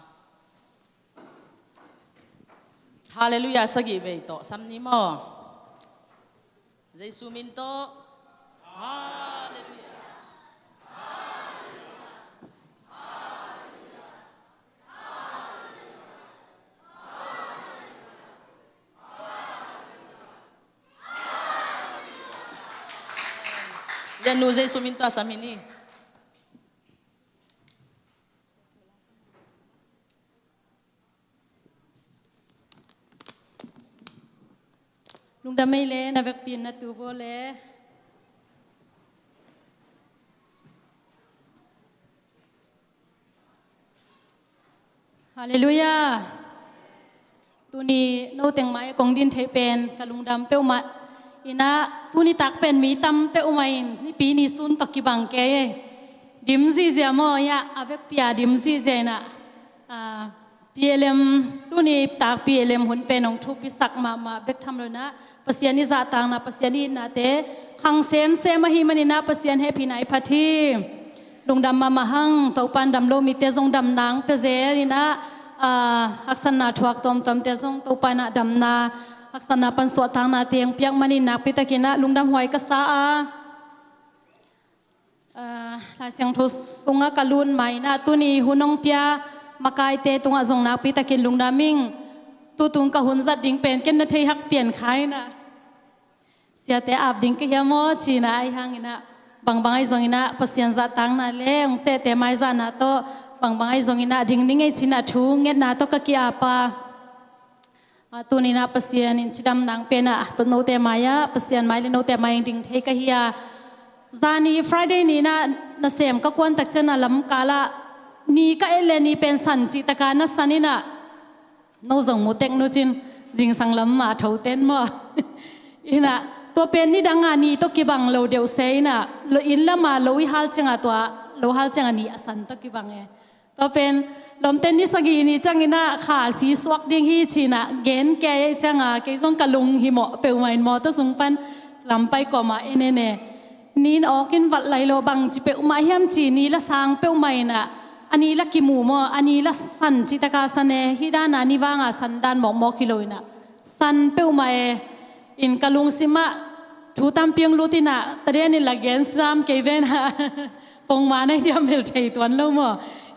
Halleluiah sagih vei tawh sam ni maw. Jesu min tawh. Halleluiah. Lian nu Jesu min tawh sam hi ni. Lungdam ei le, na vekpi-in na tu bawl le. Halleluiah. Tuni no teng mai-ah kong din theih pen ka lungdam peuhmah. In ah tuni tak pen mi tam peuhmah in nipi ni sun tawh kibang kei. Dim zihziah maw, in ah a vekpi-a dim zihziah in ah, ah, P L M, tuni tak P L M hun pen hong thupisak mahmah bek tham lo-in ah Pasian i zahtakna, Pasian i itnate khang semsem ahih manin ah Pasian hehpihna i phat hi. Lungdam mahmah hang. Topa in dam lo mite zong damna hong pia zel in ah, ah, haksatna thuak tuamtuamte zong Topa in ah damna, haksatna pan suahtaknate hong piak manin nakpi takin ah lungdamhuai ka sa a. Ah, Lai Siangtho sungah ka lut ma-in ah tuni hun hong pia makaite tungah zong nakpi takin lungdam ing. Tutung ka hun zat ding pen ken na thei hak pian kha in ah. Siate ap ding ka hia maw ci-in ah, ahih hangin ah bangbang ahi zongin ah Pasian zahtakna le hong sehte maizahna tawh bangbang ahi zongin ah ding ning ei ci-in ah thu ngetna tawh ka ki-ap a. Ah, tuni-in ah Pasian in cidamna hong pia-in ah note mai-ah, Pasian mai le note mai-ah ding thei ka hi a. Zani Friday ni-in ah nasem ka kuan tak ciangin ah lamkal ah ni ka et le ni pen san cih takin na san in ah, no zong mu tek nu cin, zingsang lam a tho ten maw. In ah tua pen nidang a ni tawh kibang lo deuh se in ah, lo inn lam a lo i hal ciang a tua, lo hal ciang a ni a san tawh kibang e. Tua pen lawmte ni sagih ni ciangin ah kha si suak ding hi ci-in ah gen kei ciang a, kei zong ka lunghimawh peuhmah in mawtaw sung pan lampai kawmah en en e. Ni in awk in vat lai lo, bangci peuhmah hiam ci, ni la sang peuhmah in ah, a ni la kimu maw, a ni la san cih takin san e, hih dan a ni vang a san dan mawkmawk hi lo in ah san peuhmah e. In ka lungsim ah thu tampi hong lut in ah, Tadian in la gen sam kei ven ah, pongman ahi diam bel thei tuan lo maw.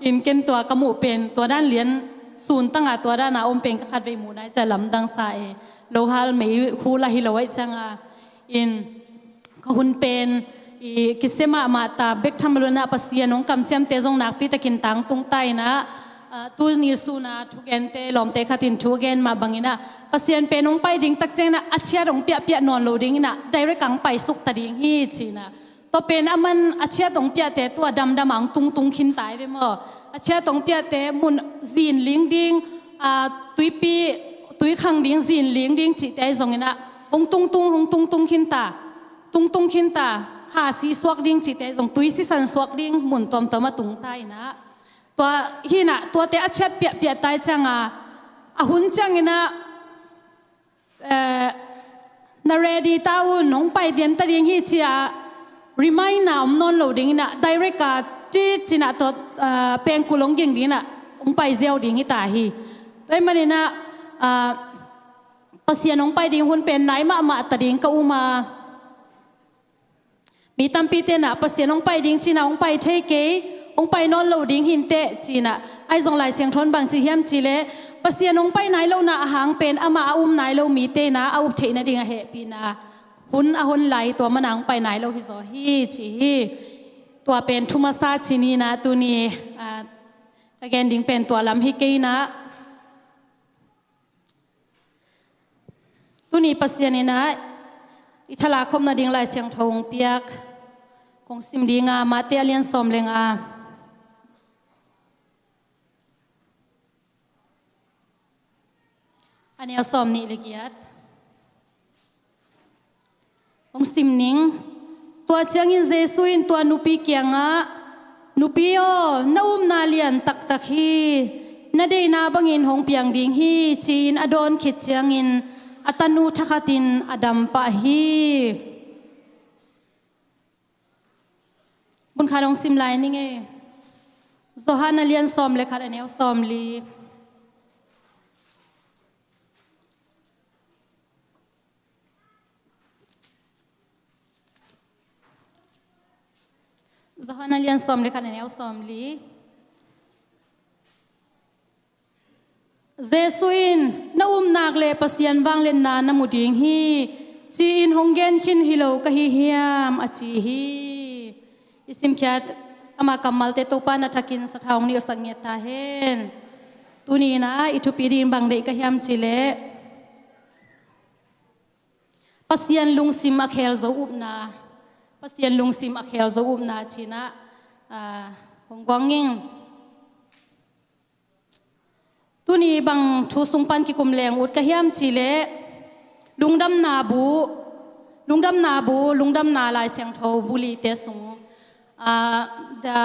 In ken tua ka muh pen tua dan lian sun tang a tua dan a om pen ka khatvei muh nai ciang lamdang sa e. Lo hal mei hu lah hi lo ahih ciang a. In ka hun pen i kisia mahmah ta bek tham lo-in ah Pasian hong kamciamte zong nakpi takin tangtung ta in ah, ah, tuni sun a thugente, lawmte khat in thu a gen mah bangin ah Pasian pen hong pai ding tak ciangin ah a ciat hong piahpiah nawn lo ding in ah direct a hong paisuk ta ding hi ci-in ah. Tua pen aman a ciat hong piahte tua damdam a hong tungtung khin ta hi ve maw. A ciat hong piahte mun zin ling ding, ah, tuipi, tui khang ding, zin ling ding cihte ahi zongin ah hong tungtung, hong tungtung khin ta. Tungtung khin ta. Kha si suak ding cihte zong, tui sisan suak ding mun tuamtuam ah tung ta in ah. Tua hi in ah, tuate a ciat piahpiah ta ahih ciang a, a hun ciangin ah, eh, na ready ta un, hong pai dian ta ding hi ci-a remind na om nawn lo ding in ah, direct a cit ci-in ah tua, eh, pengkul hong ging ding in ah hong pai ziau ding hi ta hi. Tua ahih manin ah, ah, Pasian hong pai ding hun pen nai mahmah ta ding ka um a. Mi tampite in ah Pasian hong pai ding ci-in ah hong pai thei kei, hong pai nawn lo ding hi inteh ci-in ah. Ahi zong Lai Siangtho in bang ci hiam cih leh, Pasian hong pai nai lohna a hang pen amah a um nai lo mite in ah a up theih nading a hehpihna hun a hon lai, tua man a hong pai nai lo hi zaw hi ci hi. Tua pen thu masa ci ni in ah tuni, ah, ka gen ding pen tua lam hi kei in ah. Tuni Pasian in ah I thalak khopna ding Lai Siangtho hong piak kong sim dinga, Mate a lian sawm le nga, a neu sawm nih le giat. Hong sim ning. Tua ciangin Jesu in tua nupi kiangah, "Nupi aw, na upna lian taktak hi. Na deihna bangin hong piang ding hi," ci-in a dawn khit ciangin a tanu thakhatin a dam pah hi. Bunkhat hong sim lai ning ei. Johan a lian sawm le khat, a neu sawm li. Johan a lian sawm le khat, a neu sawm li. Jesu in, "Na upna le Pasian vangliatna na mu ding hi," ci-in hong gen khin hi lo ka hi hiam, a ci hi. I simkhiat ama kammalte Topa na thakin sathau hong niusak ngiat ta hen. Tuni-in ah i thupi ding bang deih ka hiam cih leh, Pasian lungsim a khel zo upna. Pasian lungsim a khel zo upna ci-in ah, ah, hong guang ing. Tuni bang thu sung pan kikum leng ut ka hiam cih leh, lungdamna bu, lungdamna bu, lungdamna Lai Siangtho bu lite sung, ah, the,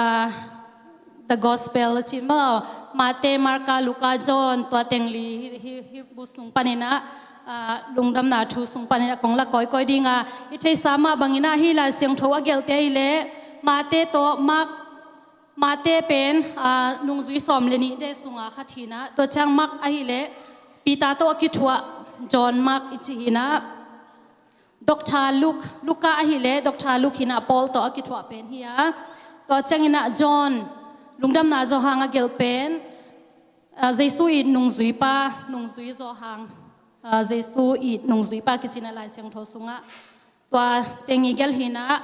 the Gospel ci maw, Mate, Marka, Luka, John, tua teng li, hi, hi, hi bu sung panin ah, ah, lungdamna thu sung panin ah kong la kawikawi dinga, i theihsa mah bangin ah hih Lai Siangtho a gelhte hi leh, Mate tawh Mark, Mate pen, ah, nungzui sawm le nihte sunga khat hi-in ah, tua ciang Mark ahih leh Peter tawh a kithuah, John Mark i cih hi-in ah, Doctor Luke, Luka ahih leh Doctor Luke hi-in ah Paul tawh a kithuah pen hi a. Tua ciangin ah John, Lungdamna Johan a gelh pen, ah, Jesu it nungzuipa, nungzui Johan, ah, Jesu it nungzuipa kici-in ah Lai Siangtho sungah tua teng i gelh hi-in ah,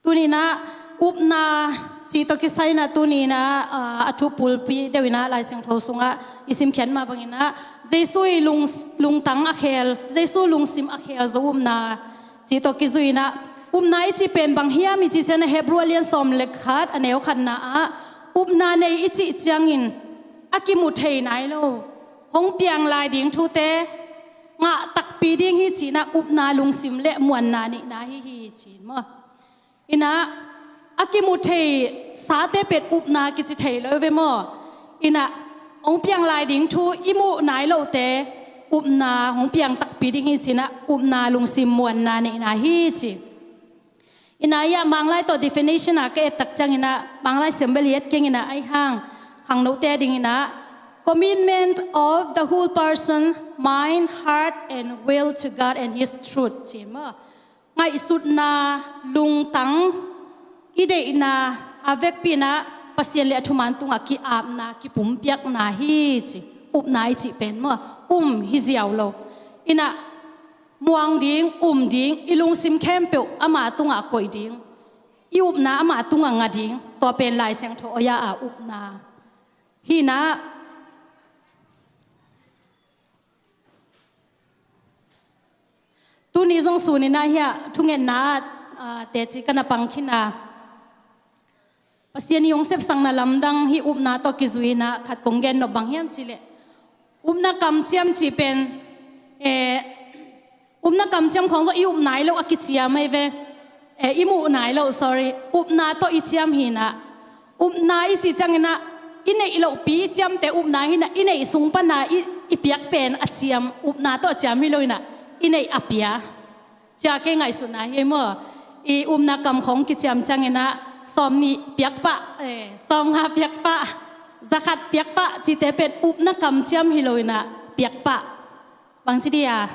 tuni-in ah upna cih tawh kisai-in ah tuni-in ah, ah, a thu bulpi deuh in ah Lai Siangtho sungah i simkhiat mah bangin ah Jesu i lung, lungtang a khel, Jesu lungsim a khel zo upna cih tawh kizui-in ah, upna i cih pen bang hiam i cih ciangin ah Hebru a lian sawm le khat, a neu khatna ah, upna nei i cih ciangin a kimu thei nai lo, hong piang lai ding thute ngah takpi ding hi ci-in ah upna lungsim le muanna neihna hi hi ci-in maw. In ah a kimu thei sate pen upna kici thei lo ve maw. In ah hong piang lai ding thu i muh nai lote upna hong piang takpi ding hi ci-in ah upna lungsim muanna neihna hi ci. In ah, ah, Manglai tawh definition ah ka et tak ciangin ah, Manglai siam bel i et keng in ah, ahih hang khangnote adingin ah, commitment of the whole person, mind, heart and will to God and His truth ci maw. Ngaihsutna, lungtang, i deihna, a vekpi-in ah Pasian le a thuman tungah ki-apna, kipumpiakna hi ci. Upna i cih pen maw, um hi ziau lo. In ah muang ding, um ding, i lungsim khempeuh ama tungah koih ding, i upna ama tungah ngah ding, tua pen Lai Siangtho awi-a a upna hi-in ah. Tuni zong sun-in ah hiah thungetna ah, ah, teci ka na pang khin a, Pasian i hong sepsakna lamdang hih upna tawh kizui-in ah khat kong gen nop bang hiam cih leh, upna kamciam cih pen, eh, upna kamciam khawng zong i up nai loh a kiciam ahi ve. Eh, i muh nai loh, sorry. Upna tawh i ciam hi-in ah, upna i cih ciangin ah i neih lohpi i ciamte upna hi-in ah, i neih sung pan a i, i piak pen a ciam, upna tawh a ciam hi lo-in ah, i neih a pia. Cia kei ngaihsutna hi maw. I upna kam khawng kiciam ciangin ah sawmnih piak pah, eh, sawmnga piak pah, zakhat piak pah cihte pen upna kamciam hi lo-in ah piak pah. Bangci dih a,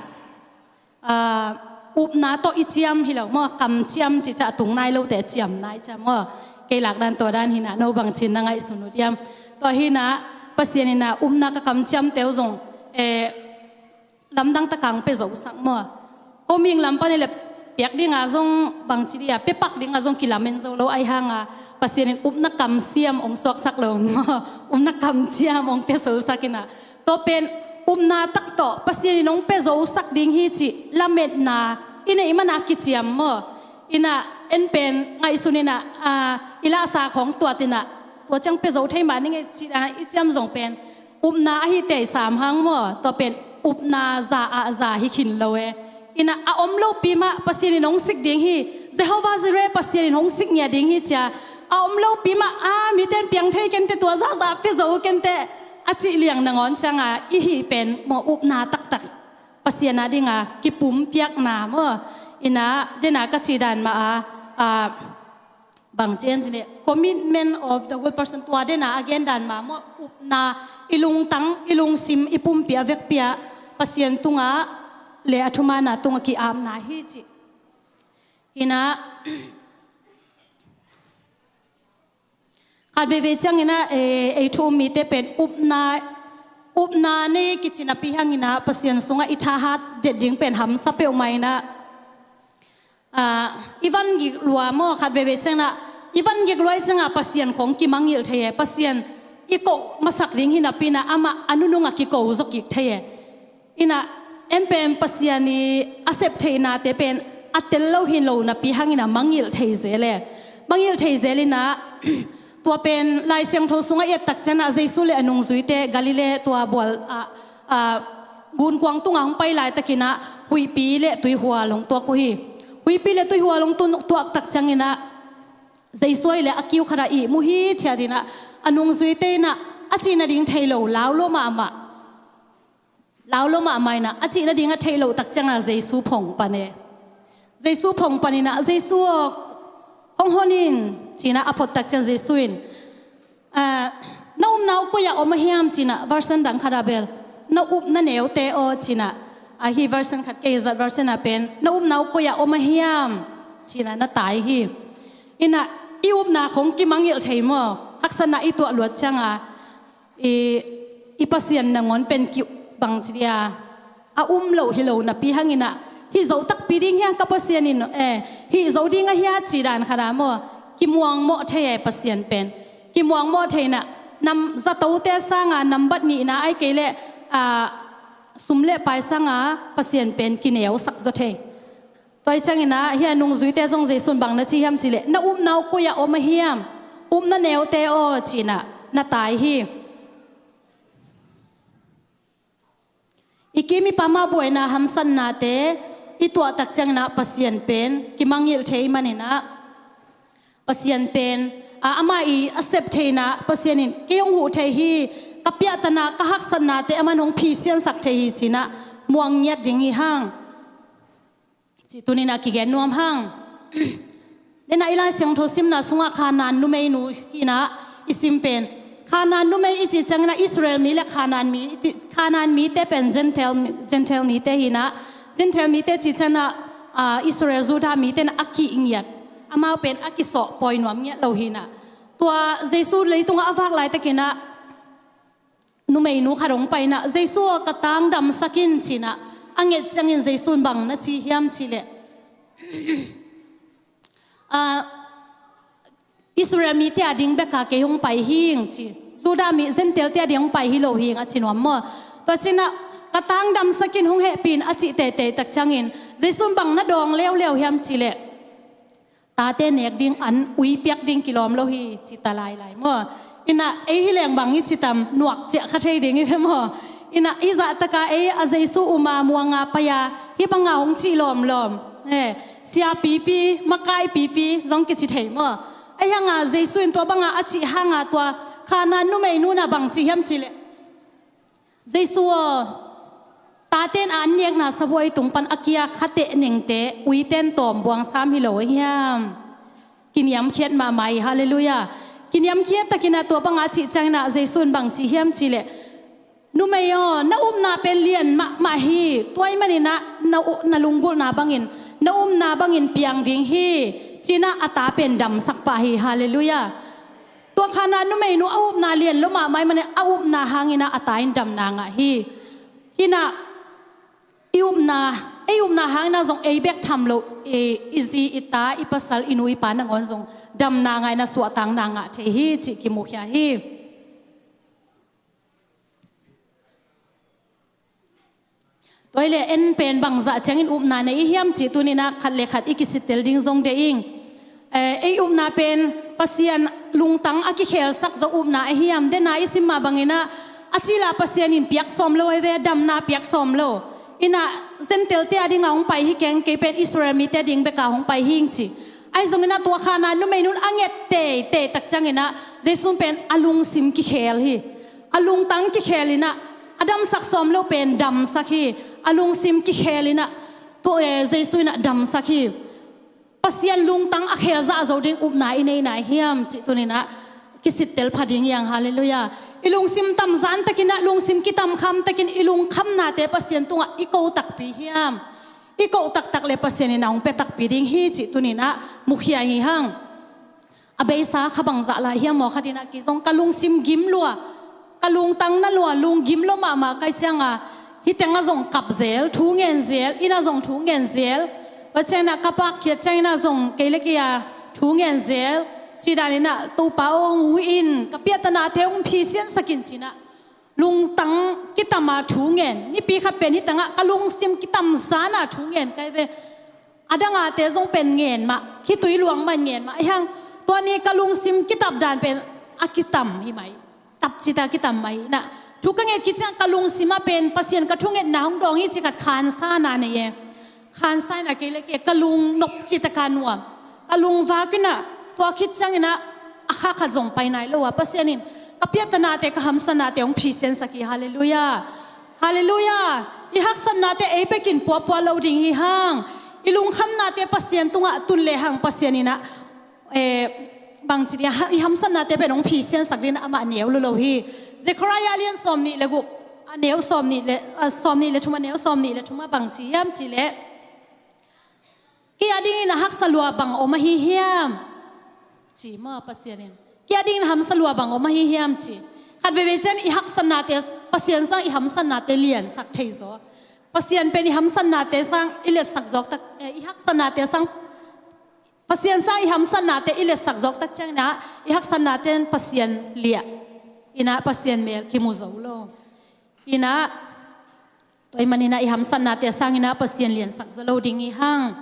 ah, upna tawh i ciam hi lo maw, kamciam cih ciang a tung nai lote a ciam nai ciang maw. Kei lak dan tua dan hi-in ah, no bangci-in na ngaihsun uh diam. Tua hi-in ah Pasian in ah upna ka kamciamte uh zong, eh, lamdang takin pia zo sak maw. Ko mihing lam pan i leh piak ding a zong bangci dih a, pia pak ding a zong kilamen zo lo, ahih hang a Pasian in upna kamciam hong suaksak lo maw. Upna kamciam hong pia zo sak in ah, tua pen upna tak tawh Pasian in hong pia zosak ding hi cih lametna i neih mana kiciam maw? Inah en pen ngaihsun inah, ah, i lahsa khawng tuat inah tua ciang pia zo thei mah ning e cih dan i ciam zong pen upna ahi tei sam hang maw? Tua pen upna za ah za hi khin lo e. Inah a om lopi mah Pasian in hong sik ding hi. Jehovah Jireh Pasian in hong sik ngiat ding hi cia. A om lopi mah a miten piang thei kente, tua zahzah pia zo kente a cih liang nangawn cianga i hih pen maw upna taktak Pasian a dinga kipumpiakna maw? Inah dena ka cih dan mah a, a, bang cian cih leh commitment of the good person, tua dena a gen dan mah maw upna i lungtang, i lungsim, i pumpi a vekpi ah Pasian tunga le a thumaanna tunga ki-apna hi cih. Inah khat veivei cianginah, eh, ei thu um mite pen upna, upna nei kici napi hanginah Pasian sungah i thahat det ding pen hamsa peuhmah inah, ah, i van gik lua maw? Khat veivei cianginah i van gik lua i ciangah Pasian khong kimangngilh thei e. Pasian i koh masak ding hi napi inah amah a nunungah kiko zaw kik thei e. Inah en pen Pasian i a sep theihnate pen a tel lo hi lo napi hangin a mangngilh thei zel e. Mangngilh thei zel inah tua pen Lai Siangtho sungah i et tak cianah Jesu le a nungzuite Galilee tua bual ah, ah, gunkuang tungah hong pai laitakinah huihpi le tuihual hong tuak uh hi. Huihpi le tuihual hong tu-, tuak tak cianginah Jesu le a kiu khatah ihmu hithiat inah a nungzuite inah a cih nading thei lo, lau lo mahmah. Lau lo mahmah inah a cih nading a theih loh tak ciangah Jesu phong pan e. Jesu phong pan inah, "Jesu aw, hong hon in," cinah a phot tak ciang Jesu in, "Ah, na upna uh koi-ah om a hiam?" cinah version dang khatah bel, "Na upna neute aw," cinah, ahi version khat kei zat version ah pen, "Na upna uh koi-ah om a hiam?" cinah na tai hi. Inah i upna khong kimangngilh thei maw? Haksatna i tuah luat cianga i, i Pasian nangawn pen ki bang ci dia a um loh hi lo napi hanginah, "Hih zo takpi ding hiang ka Pasian in, eh, hih zo ding a hia?" ci dan khatah maw? Kimuangmawh thei e Pasian pen. Kimuangmawh thei inah nam zatote sanga nambat nihna ai kei leh, ah, sum le pai sanga Pasian pen kineusak zaw thei. Tua hi cianginah hih a nungzuite zong Jesu in bang na ci hiam cih leh, "Na upna uh koi-ah om a hiam? Upna neute aw," cinah na tai hi. I kim i pam ah buaina hamsatnate i tuah tak cianginah Pasian pen kimangngilh thei maninah Pasian pen, a, amah i a sep theihna Pasian in, "Kei hong huh thei hi, ka piahtana, ka haksatnate aman hong phisiansak thei hi," cinah muang ngiat ding hi hang. Cih tuninah kigen nuam hang. Denah i Lai Siangtho simna sungah Khanaan numeinu hinah i sim pen. Khanaan numei i cih cianginah Israel mi le Khanaan mi, Khanaan mite pen Gentile, Gentile mite hinah. Gentile mite cih cianginah, ah, Israel Judah mite inah a kih ngiat. Amau pen a kisawh pawi nuam ngiat lo hinah. Tua Jesu leitungah a vak laitakinah numeinu khat hong pai inah, "Jesu aw, ka tang damsak in," cinah a nget ciangin Jesu in bang na ci hiam cih leh, ah, "Israel mite a ding beka kei hong pai hing," ci. "Judah mi, Gentile te a ding hong pai hi lo hing," a ci nuam maw? Tua cinah, "Ka tang damsak in, hong hehpih in," a cih teitei tak ciangin Jesu in bang na dawng leuleu hiam cih leh, "Tate nek ding an ui piak ding kilawm lo hi," ci ta lailai maw? Inah ei hi leng bang i ci tam, nuak ciah kha thei ding i ve maw? Inah hih zahtaka ei a Jesu uma muanga paia hih banga hong cih lawmlawm, eh, siapipi, makaipipi zong kici thei maw? Ahi hanga Jesu in tua banga a cih hanga tua Khanaan numeinu inah bang ci hiam cih leh, "Jesu aw, taten a an nekna sabuai tung pan a kia khateh nengte uiten tawm buang sam hi lo a hiam?" Kiniamkhiat mahmah hi, halleluiah. Kiniamkhiat takinah tua banga cih cianginah Jesu in bang ci hiam cih leh, "Numei aw, na upna pen lian mahmah hi, tua ahih maninah na u-, na lunggulhna bangin, na upna bangin piang ding hi," cinah a ta pen damsak pah hi, halleluiah. Tua Khanaan numeinu a upna lian lo mahmah ahih manin a upna hanginah a ta in damna ngah hi. Hinah i upna, ei upna hanginah zong ei bek tham lo, eh, i zi, i ta, i pasal, i nu, i pa nangawn zong damna ngah inah suahtakna ngah thei hi cih kimukhia hi. Tua hi leh en pen bangzah ciangin upna nei i hiam cih tuni-in ah khat le khat i kisittel ding zong deih ing. Eh, ei upna pen Pasian lungtang a kikhelsak zo upna ahi hiam? Dena i sim mah bangin ah a cil ah Pasian in piak sawm lo ahi ve, damna piak sawm lo. In ah Gentile-te a ding a hong pai hi keng, kei pen Israel mite a ding bek a hong pai hi ing ci. Ahi zongin ah tua khan ah numei nu in a nget teitei tak ciangin ah Jesu pen a lungsim kikhel hi. A lungtang kikhel in ah a damsak sawm lo pen damsak hi. A lungsim kikhel in ah tua, eh, Jesu in ah damsak hi. Pasian lungtang a khel zah zo ding upna i nei nai hiam cih tuni-in ah kisittel pha ding hi hang. Halleluiah. I lungsim tamzan takin ah, lungsim kitamkham takin i lungkhamnate Pasian tungah i ko takpi hiam? I ko taktak leh Pasian in ah hong pia takpi ding hi cih tuni-in ah mukhia hi hang. A beisa kha bangzah lai hiam maw? Khat in ah kei zong ka lungsim gim lua, ka lungtang na lua, lunggim lua mahmah ka hih ciang a, hih teng ah zong kap zel, thu ngen zel, inn ah zong thu ngen zel. Tua ciangin ah ka pakkhiat ciangin ah zong kei le kei a thu ngen zel. Cih danin ah Topa aw, hong huh in, ka piatanate hong phisiansak in ci-in ah lungtang kitam a thu ngen. Nipi khat pen hih teng ah ka lungsim kitamzan a thu ngen ka hi ve. A dangate zong pen ngen mah, khitui luang mah in ngen mah. Ahi hang tua ni ka lungsim kitap dan pen a kitam hi mai. Tap cita kitam mai. In ah thu ka nget khit ciang ka lungsim ah pen Pasian ka thungetna hong dawng hi cih khat khansa na nei e. Khansa in ah kei le kei ka lung nop cita ka nuam. Ka lung vak in ah tua khit ciangin ah a kha khat zong pai nai lo a, Pasian in ka piatanate, ka hamsatnate hong phisiansak hi. Halleluiah. Halleluiah. I haksatnate ei bekin puapua lo ding hi hang. I lungkhamnate Pasian tungah tun le hang Pasian in ah, eh, bangci dia, ha-, i hamsatnate pen hong phisiansak ding in ah amah neu lua lo hi. Zekhariah a lian sawmnih le guk, a neu sawmnih le, a, sawmnih le thum, a neu sawmnih le thum ah bangci hiam cih leh, kei a dingin a haksa lua bang om ahi hiam? Ci maw Pasian in. Kei a dingin hamsa lua bang om ahi hiam ci. Khat veivei ciang i haksatnate, Pasian sang i hamsatnate liansak thei zaw. Pasian pen i hamsatnate sang i liatsak zawk tak, eh, i haksatnate sang, Pasian sang i hamsatnate i liatsak zawk tak ciangin ah i haksatnate in Pasian liah. In ah Pasian mel kimu zo lo. In ah tua ahih manin ah i hamsatnate sangin ah Pasian liansak zaw lo ding hi hang.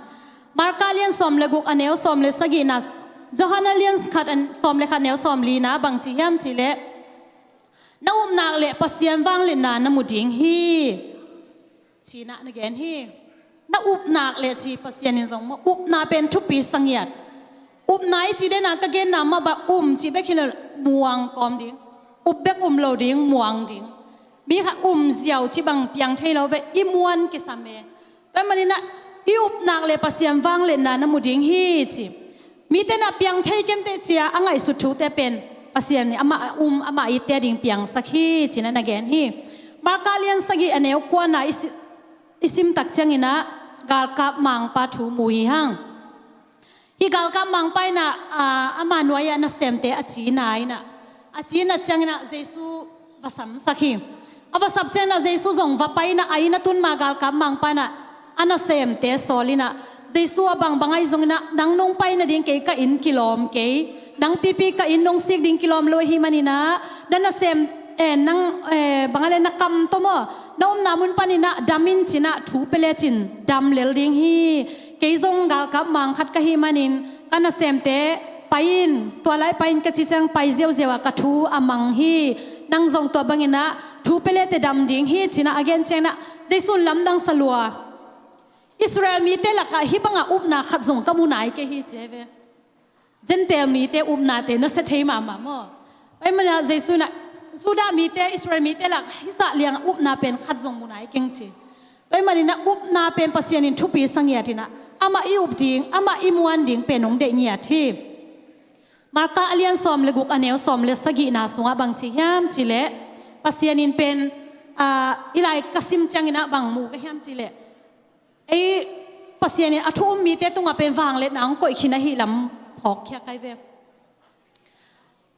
Marka lian sawm le guk a neu sawm le sagihna, Johan a lian khat a sawm le khat neu sawmlina bangci hiam cih leh, na upna leh Pasian vangliatna na mu ding hi. Ci-in ah na gen hi. Na upna leh ci Pasian in zong maw, upna pen thupi sa ngiat. Upna i cih dan a ka genna mah bang um cih bek hi lo, muang kawm ding. Up bek um lo ding, muang ding. Mi kha um ziau cih bang piang thei lo ve, i muan kisam e. Tua ahih manin ah i upna leh Pasian vangliatna na mu ding hi ci. Mite in ah piang thei kei inteh ci-a a ngaihsut thute pen Pasian in amah um, amah itte a ding piangsak hi ci-in ah na gen hi. Marka lian sagih a neu kuana i si-, i sim tak ciangin ah galkap mangpa thu mu hi hang. Hih galkap mangpa in ah, aa, ama nuai-ah nasemte a ci nai in ah, a ci nai ciangin ah Jesu va samsak hi. A va sap ciangin ah Jesu zong va pai in ah, a inn a tun ma galkap mangpa in ah a nasemte sawl in ah, Jesu ah bangbang ahi zongin ah, nang nong pai nading kei ka inn kilawm kei, nang pipi ka inn nong sik ding kilawm lo ahih manin ah, na nasem, eh, nang, eh, bang a leh na kam tawh maw, na omna mun panin ah dam in ci-in ah thu pia lecin dam lel ding hi. Kei zong galkap mang khat ka hih manin ka nasemte, pai in, tua lai pai in ka cih ciang pai ziauziau a ka thu a mang hi. Nang zong tua bangin ah thu pia le teh dam ding hi ci-in ah a gen ciangin ah Jesu in lamdang sa lua. Israel mite lakah hih bangah upna khat zong ka mu nai kei hi ci hi ve. Gentile mite upnate nasia thei mahmah maw. Tua ahih manin ah Jesu in ah Judah mite, Israel mite lakah hih zah liang upna pen khat zong mu nai keng ci. Tua ahih manin ah upna pen Pasian in thupi sa ngiat in ah, amah i up ding, amah i muan ding pen hong deih ngiat hi. Marka a lian sawm le guk a neu sawm le sagihna sungah bang ci hiam cih leh, Pasian in pen, aa, i lai ka sim ciangin ah bang mu ka hiam cih leh, ei Pasian in a thu um mite tungah pen vangliatna hong koih khin ahih lam phawk khia ka hi ve.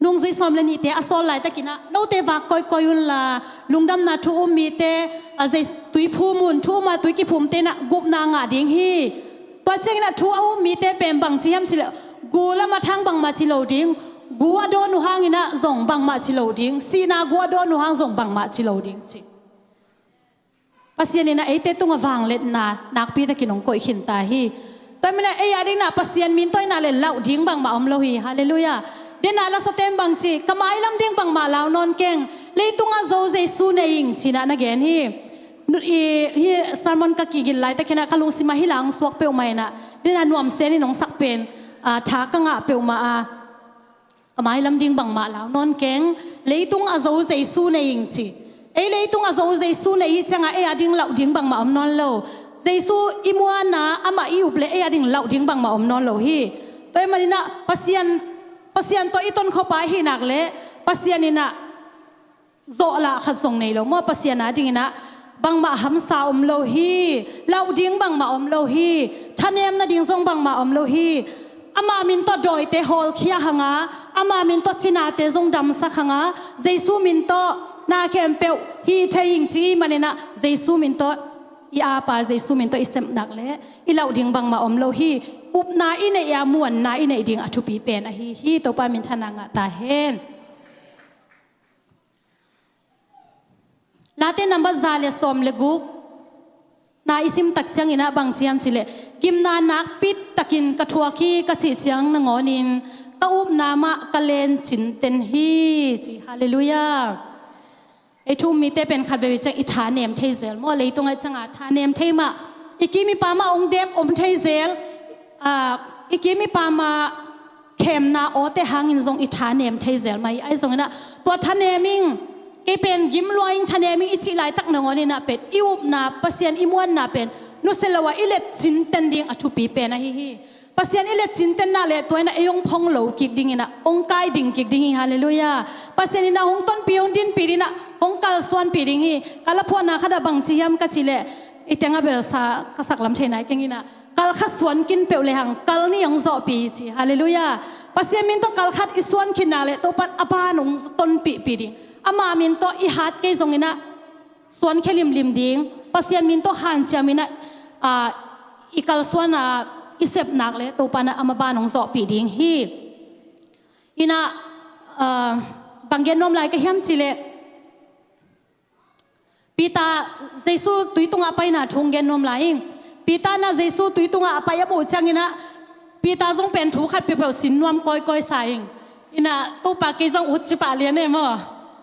Nungzui sawm le nihte a sawl laitakin ah, note vak kawikawi unla, lungdamna thu um mite, a, zei, tui phum un, thu um a tui kiphumte in ah gupna ngah ding hi. Tua ciangin ah thu a um mite pen bang ci hiam cih leh, gul a mat hang bangmah ci lo ding, gu a dawn uh hangin ah zong bangmah ci lo ding, sihna gu a dawn uh hang zong bangmah ci lo ding ci. Pasian in ah eite tungah vangliatna nakpi takin hong koih khin ta hi. Tua ahih manin ah ei a dingin ah Pasian min tawh in ah le lauh ding bangmah om lo hi. Halleluiah. Dena la sa ten bang ci, ka mailam ding bangmah lau nawn keng, leitungah zo Jesu nei ing ci-in ah na gen hi. Nu-, i, hi sermon ka kigil laitakin ah ka lungsim ah hih la hong suak peuhmah in ah, dena nuamsen in hong sak pen, ah, tha ka ngah peuhmah a. Ka mailam ding bangmah lau nawn keng, leitungah zo Jesu nei ing ci. Ei leitungah zo Jesu nei hi ciangah ei a ding lauh ding bangmah om nawn lo. Jesu i muanna, amah i up le ei a ding lauh ding bangmah om nawn lo hi. Tua ahih manin ah Pasian, Pasian tawh i tonkhop a ahih nak leh Pasian in ah zawhlah khat zong nei lo maw, Pasian a dingin ah bangmah hamsa om lo hi, lauh ding bangmah om lo hi, thanem nading zong bangmah om lo hi. Ama min tawh dawite hawlkhia hang a, ama min tawh cinate zong damsak hang a, Jesu min tawh na khempeuh hi thei ing ci ahih manin ah Jesu min tawh i ap a, Jesu min tawh i sep nak leh i lauh ding bangmah om lo hi. Upna i neih a, muanna i neih ding a thupi pen ahi hi. Topa minthanna ngah ta hen. Late number za le sawm le guk na i sim tak ciangin ah bang ci hiam cih leh, gimna nakpi takin ka thuak hi ka cih ciang nangawnin ka upna mah ka len cinten hi ci. Halleluiah. Ei thu-um mite pen khatvei ciang i thanem thei zel maw, leitungah ciangah thanem thei mah, i kim i pam ah hong dep om thei zel, ah, i kim i pam ah khemna awte hangin zong i thanem thei zel mah hi. Ahi zongin ah tua thanem ing, kei pen gim lua ing, thanem ing i cih laitak nangawnin ah pen i upna, Pasian i muanna pen nusia lo a i let cinten ding a thupi pen ahi hi. Pasian i let cinten nak leh tua in ah ei hong phong lo kik dingin ah hong kai ding kik ding hi. Halleluiah. Pasian in ah hong tonpih, hong dinpih dingin ah hong kalsuanpih ding hi. Ka la phuahna khat ah bang ci hiam ka cih leh, i teng a belsa ka saklam thei nai keng in ah, kal khat suan kin peuh lehang kal nih hong zawhpih hi ci. Halleluiah. Pasian min tawh kal khat i suan khin nak leh Topa in a ban hong tonpihpih ding. Ama min tawh i hat kei zongin ah suan khia limlim ding. Pasian min tawh hanciam in ah, ah, i kalsuan a i sep nak leh Topa in ah ama ban hong zawhpih ding hi. In ah, ah, bang gen nuam lai ka hiam cih leh, Peter, Jesu tui tungah a paina thu hong gen nuam lai ing. Peter in ah Jesu tui tungah a pai a muh ciangin ah Peter zong pen thu khat peuhpeuh sin nuam kawikawi sa ing. In ah, Topa kei zong ut ci pah lian e maw.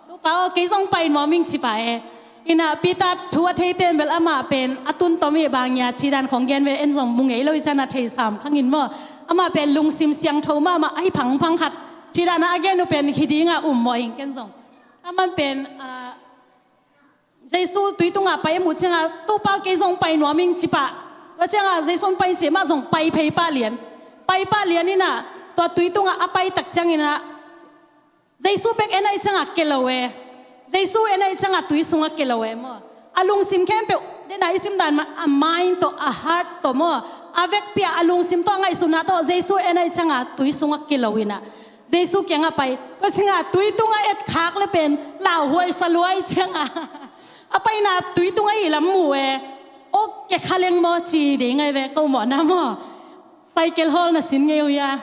Topa aw, kei zong pai nuam ing ci pah e. In ah Peter thu a theite in bel amah pen a tun tom hi, bang hia cih dan khawng gen ve, en zong mu ngei lo hi ciangin ah thei sam khang in maw. Amah pen lungsim siangtho mahmah ahi phangphang khat cih dan ah a gen uh pen hi ding a um mawh ing ken zong. Amah pen, ah, Jesu tui tungah pai a muh ciangah, Topa aw, kei zong pai nuam ing ci pah. Tua ciangah Jesu in pai ci, amah zong pai phei pah lian. Pai pah lian in ah tua tui tungah a pai tak ciangin ah Jesu bek en ahih ciangah kia lo e. Jesu en ahih ciangah tui sungah kia lo e maw. A lungsim khempeuh, dena i sim dan mah, a mind tawh, a heart tawh maw, a vekpi ah a lungsim tawh, a ngaihsutna tawh Jesu en ahih ciangah tui sungah kia lo in ah Jesu kiangah pai. Tua ciangah tui tungah etkhak le pen lauhuai saluai ciangah a paina tui tungah i lam mu e. Aw, ke kha leng maw ci dei ngai ve, ko mawhna maw. Cycle hawl na sin ngei uh hia?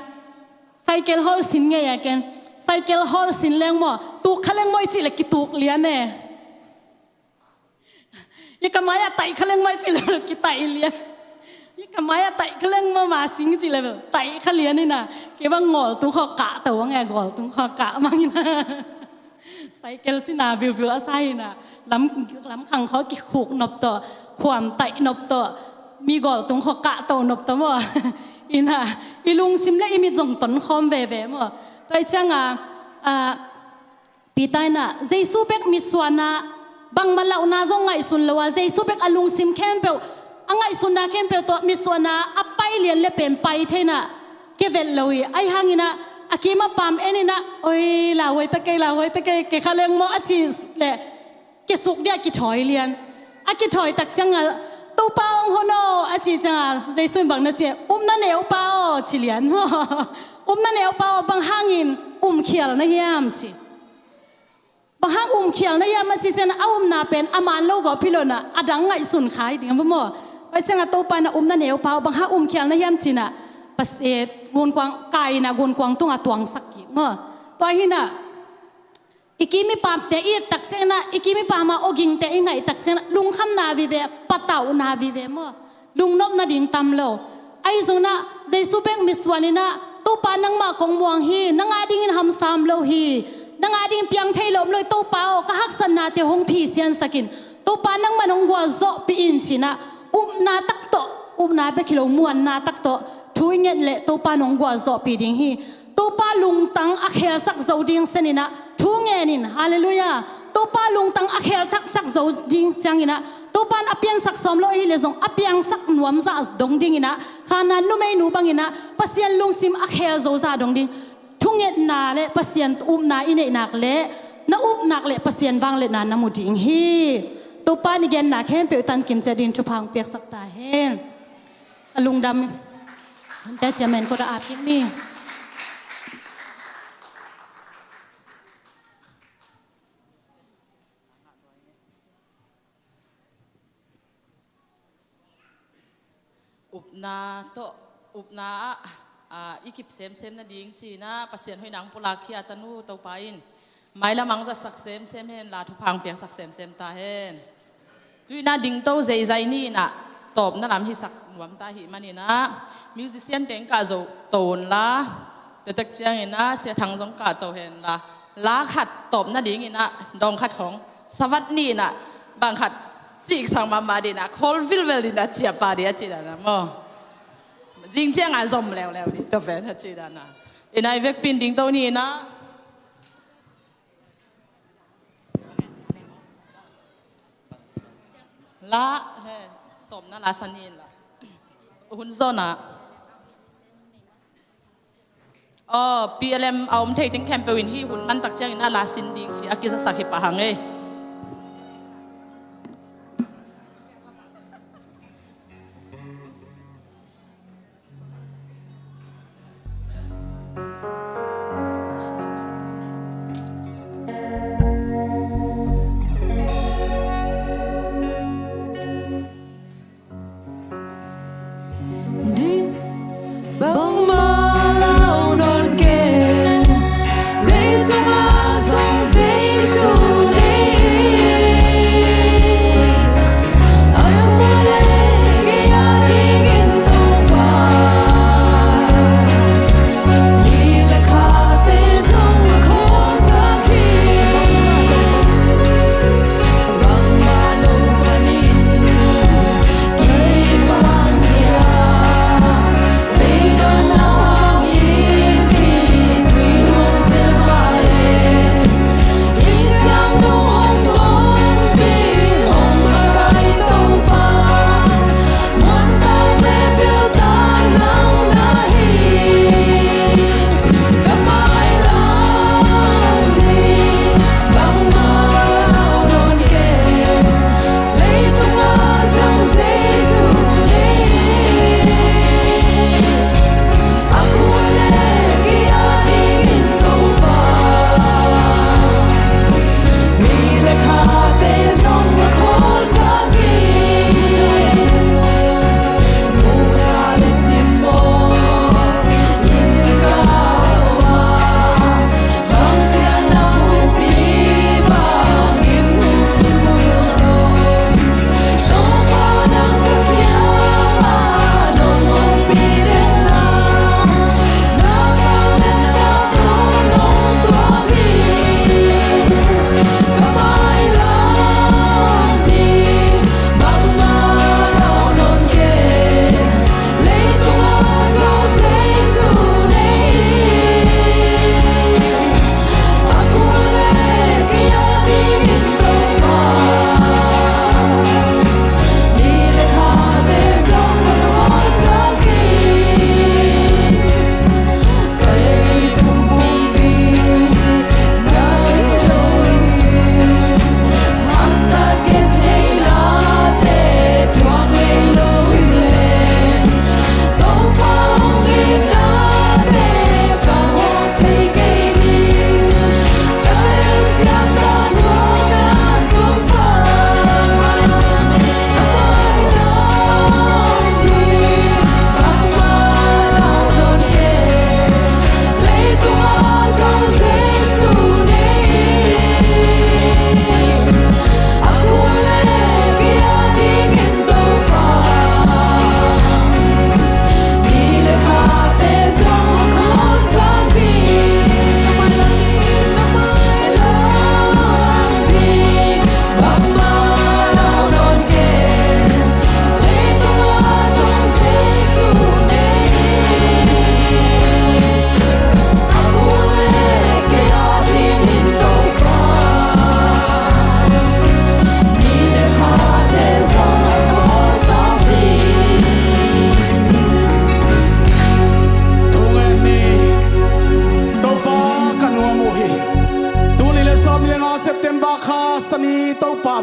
Cycle hawl sin ngei a ken. Cycle hawl sin leng maw, tuk kha leng maw i cih leh kituk lian e. I ka mai-ah taih kha leng maw i cih leh bel kitaih lian. I ka mai-ah taih kha leng maw, ma sing i cih leh bel taih kha lian in ah. Kei bang ngawltung khaw kah to bang e, ngawltung khaw kah bang in ah. Cycle sin a viuviu a sa in ah. Lam, lam khang khaw kikhuk nop tawh, khuam taih nop tawh, mi ngawltung khaw kah to nop tawh maw. In ah, i lungsim le i mit zong tonkhawm veve maw. Tua ahih ciangah, ah, Peter in ah, Jesu bek mitsuanna, bangmah lauhna zong ngaihsun lo a, Jesu bek a lungsim khempeuh, a ngaihsutna khempeuh tawh mitsuanna a pai lian le pen pai thei in ah kia vet lo hi. Ahi hangin ah, a kim a pam en in ah, oi, lauhuai ta kei, lauhuai ta kei, ke kha leng maw a cih leh, kia suk dia kithawi lian. A kithawi tak ciangah, Topa aw, hong hon aw a cih ciangah, Jesu in bang na ci, upna neupa aw ci lian maw. Upna neupa aw, bang hangin umkhial na hiam ci. Bang hang umkhial na hiam a cih ciangah, a upna pen a man lo gawp hi lo in ah, a dang ngaihsun kha ding a maw. Tua ciangah Topa in ah, upna neupa aw, bang hang umkhial na hiam ci in ah, pas, eh, gunkuang, kai in ah gunkuang tungah tuangsak kik maw. Tua hi in ah, I kim i pamte i et tak ciangin ah, i kim i pam a awgingte i ngaih tak ciangin ah, lungkhamna vive, patauhna vive maw. Lungnop nading tam lo. Ahi zongin ah Jesu bek mitsuan in ah, Topa nangmah kong muang hi, nang adingin hamsa om lo hi, nang adingin piang thei lo om lo hi, Topa aw, ka haksatnate hong phisiansak in, Topa nangman hong gualzawhpih in ci-in ah, upna tak tawh, upna bek hi lo, muanna tak tawh thu i nget leh Topa in hong gualzawhpih ding hi. Topa lungtang a khelsak zo ding sen in ah thu ngen in. Halleluiah. Topa lungtang a khelsak zo ding ciangin ah, Topa in a piansak sawm lo ahih leh zong a piangsak nuam zah dong dingin ah, Kanaan numeinu bangin ah Pasian lungsim a khel zo zah dong ding. Thungetna le Pasian upna i neih nak leh, na up nak leh Pasian vangliatna na mu ding hi. Topa in i genna khempeuh tankim ciat dingin thupha hong piaksak ta hen. Ka lungdam. Hunte ciamen kawt a ap kik ni. Upna tawh, upna ah, ah, i kip semsem nading ci-in ah Pasian hoihna hong pulak hi a, tanu Topa in mailam hong zatsak semsem hen la, thupha hong piaksak semsem ta hen. Tu-in ah dingto zeizai ni-in ah tawpna lam hisak nuam ta ahih manin ah, musician teng kahto un la, tua tak ciangin ah Sia Thang zong kahto hen la, la khat tawpna dingin ah dawng khat khawng, savat ni-in ah bang khat ciksak mahmah dingin ah, khawl vilvel dingin ah, ciah pah ding a cih dan ah maw. Zing ciang ah zom leuleu ding, tua pen a cih dan ah. In ah i vekpi in dingto ni-in ah, la, he, tawpna la sa ni-in la. Hun zawhna. Aw, P L M a om thei teng khempeuh in hih hun man tak ciangin ah la sin ding ci a kizasak hi pah hang ei. Ding bangmah lau nawn kei, Jesu mah zong Jesu nei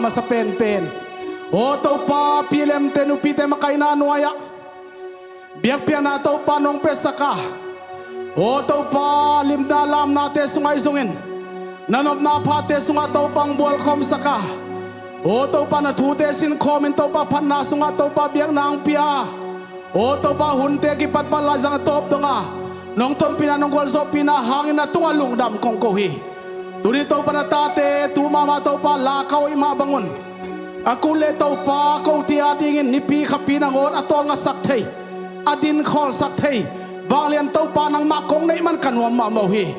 sa penpen. Aw Topa, pilemte nupite makaihna nuai-ah biakpiakna Topa nong piasak a, aw Topa, limna lamnate sungah i zongin, na nopna phate sungah Topa ang bualkhawmsak a, aw Topa, na thute sinkhawmin Topa, phatna sungah Topa biakna ang pia a, aw Topa, hunte kipatpat laizang a tawp donga nong tonpihna nong gualzawhpihna hangin na tungah lungdam kong ko hi. Tuni Topa, na tate tu mahmah Topa, la ka hoih mah bangun a kut le Topa, kote adingin nipi khapi nangawn a tawlngasak thei, a dinkhawlsak thei vanglian Topa nangmah kong neih man ka nuam mahmah uh hi.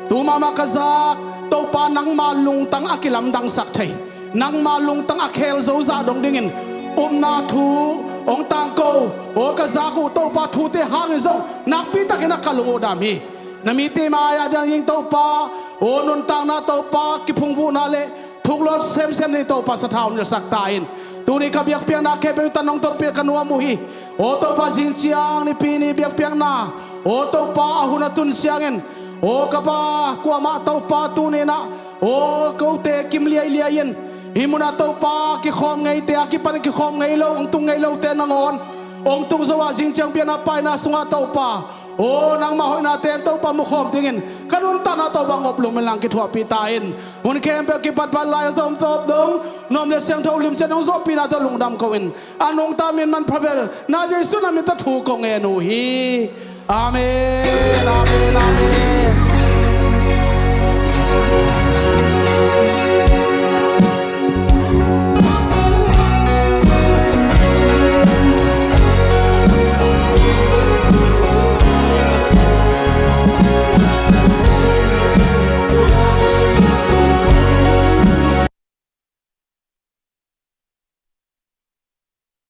Tu mahmah ka zak Topa, nangma lungtang a kilamdangsak thei, nangma lungtang a khel zo zah dong dingin upna thu hong tangko, aw ka zak uh Topa, thute hangin zong nakpitakin a ka lung uh dam hi. Na mite mai-ah ding Topa, aw nuntakna Topa, kiphungvuhna le thukluat semsem ni Topa, sathau nialsak ta in. Tuni ka biakpiakna khempeuh tan nong tonpih ka nuam uh hi. Aw Topa, zing ciang nipi ni biakpiakna, aw Topa, a hun a tun ciangin, aw ka Pa, kuamah Topa, tuninah aw kote kim liailiai in, hih munah Topa, kikhawm ngeite a kipan kikhawm ngei lo, hong tung ngei lote nangawn hong tung zo a, zing ciang biakna paina sungah Topa, aw nangmah hoihnate Topa, mukhawm dingin ka nuntakna Topa, ngop lungmin lang kithuahpih ta in. Hun khempeuh kipatpat lai a tawmtawp dong, nuam le siangtho limcian hong zawhpihna tawh lungdam ko in, a nungta min manpha bel na Jesu na min tawh thu kong ngen uh hi. Amen, amen, amen.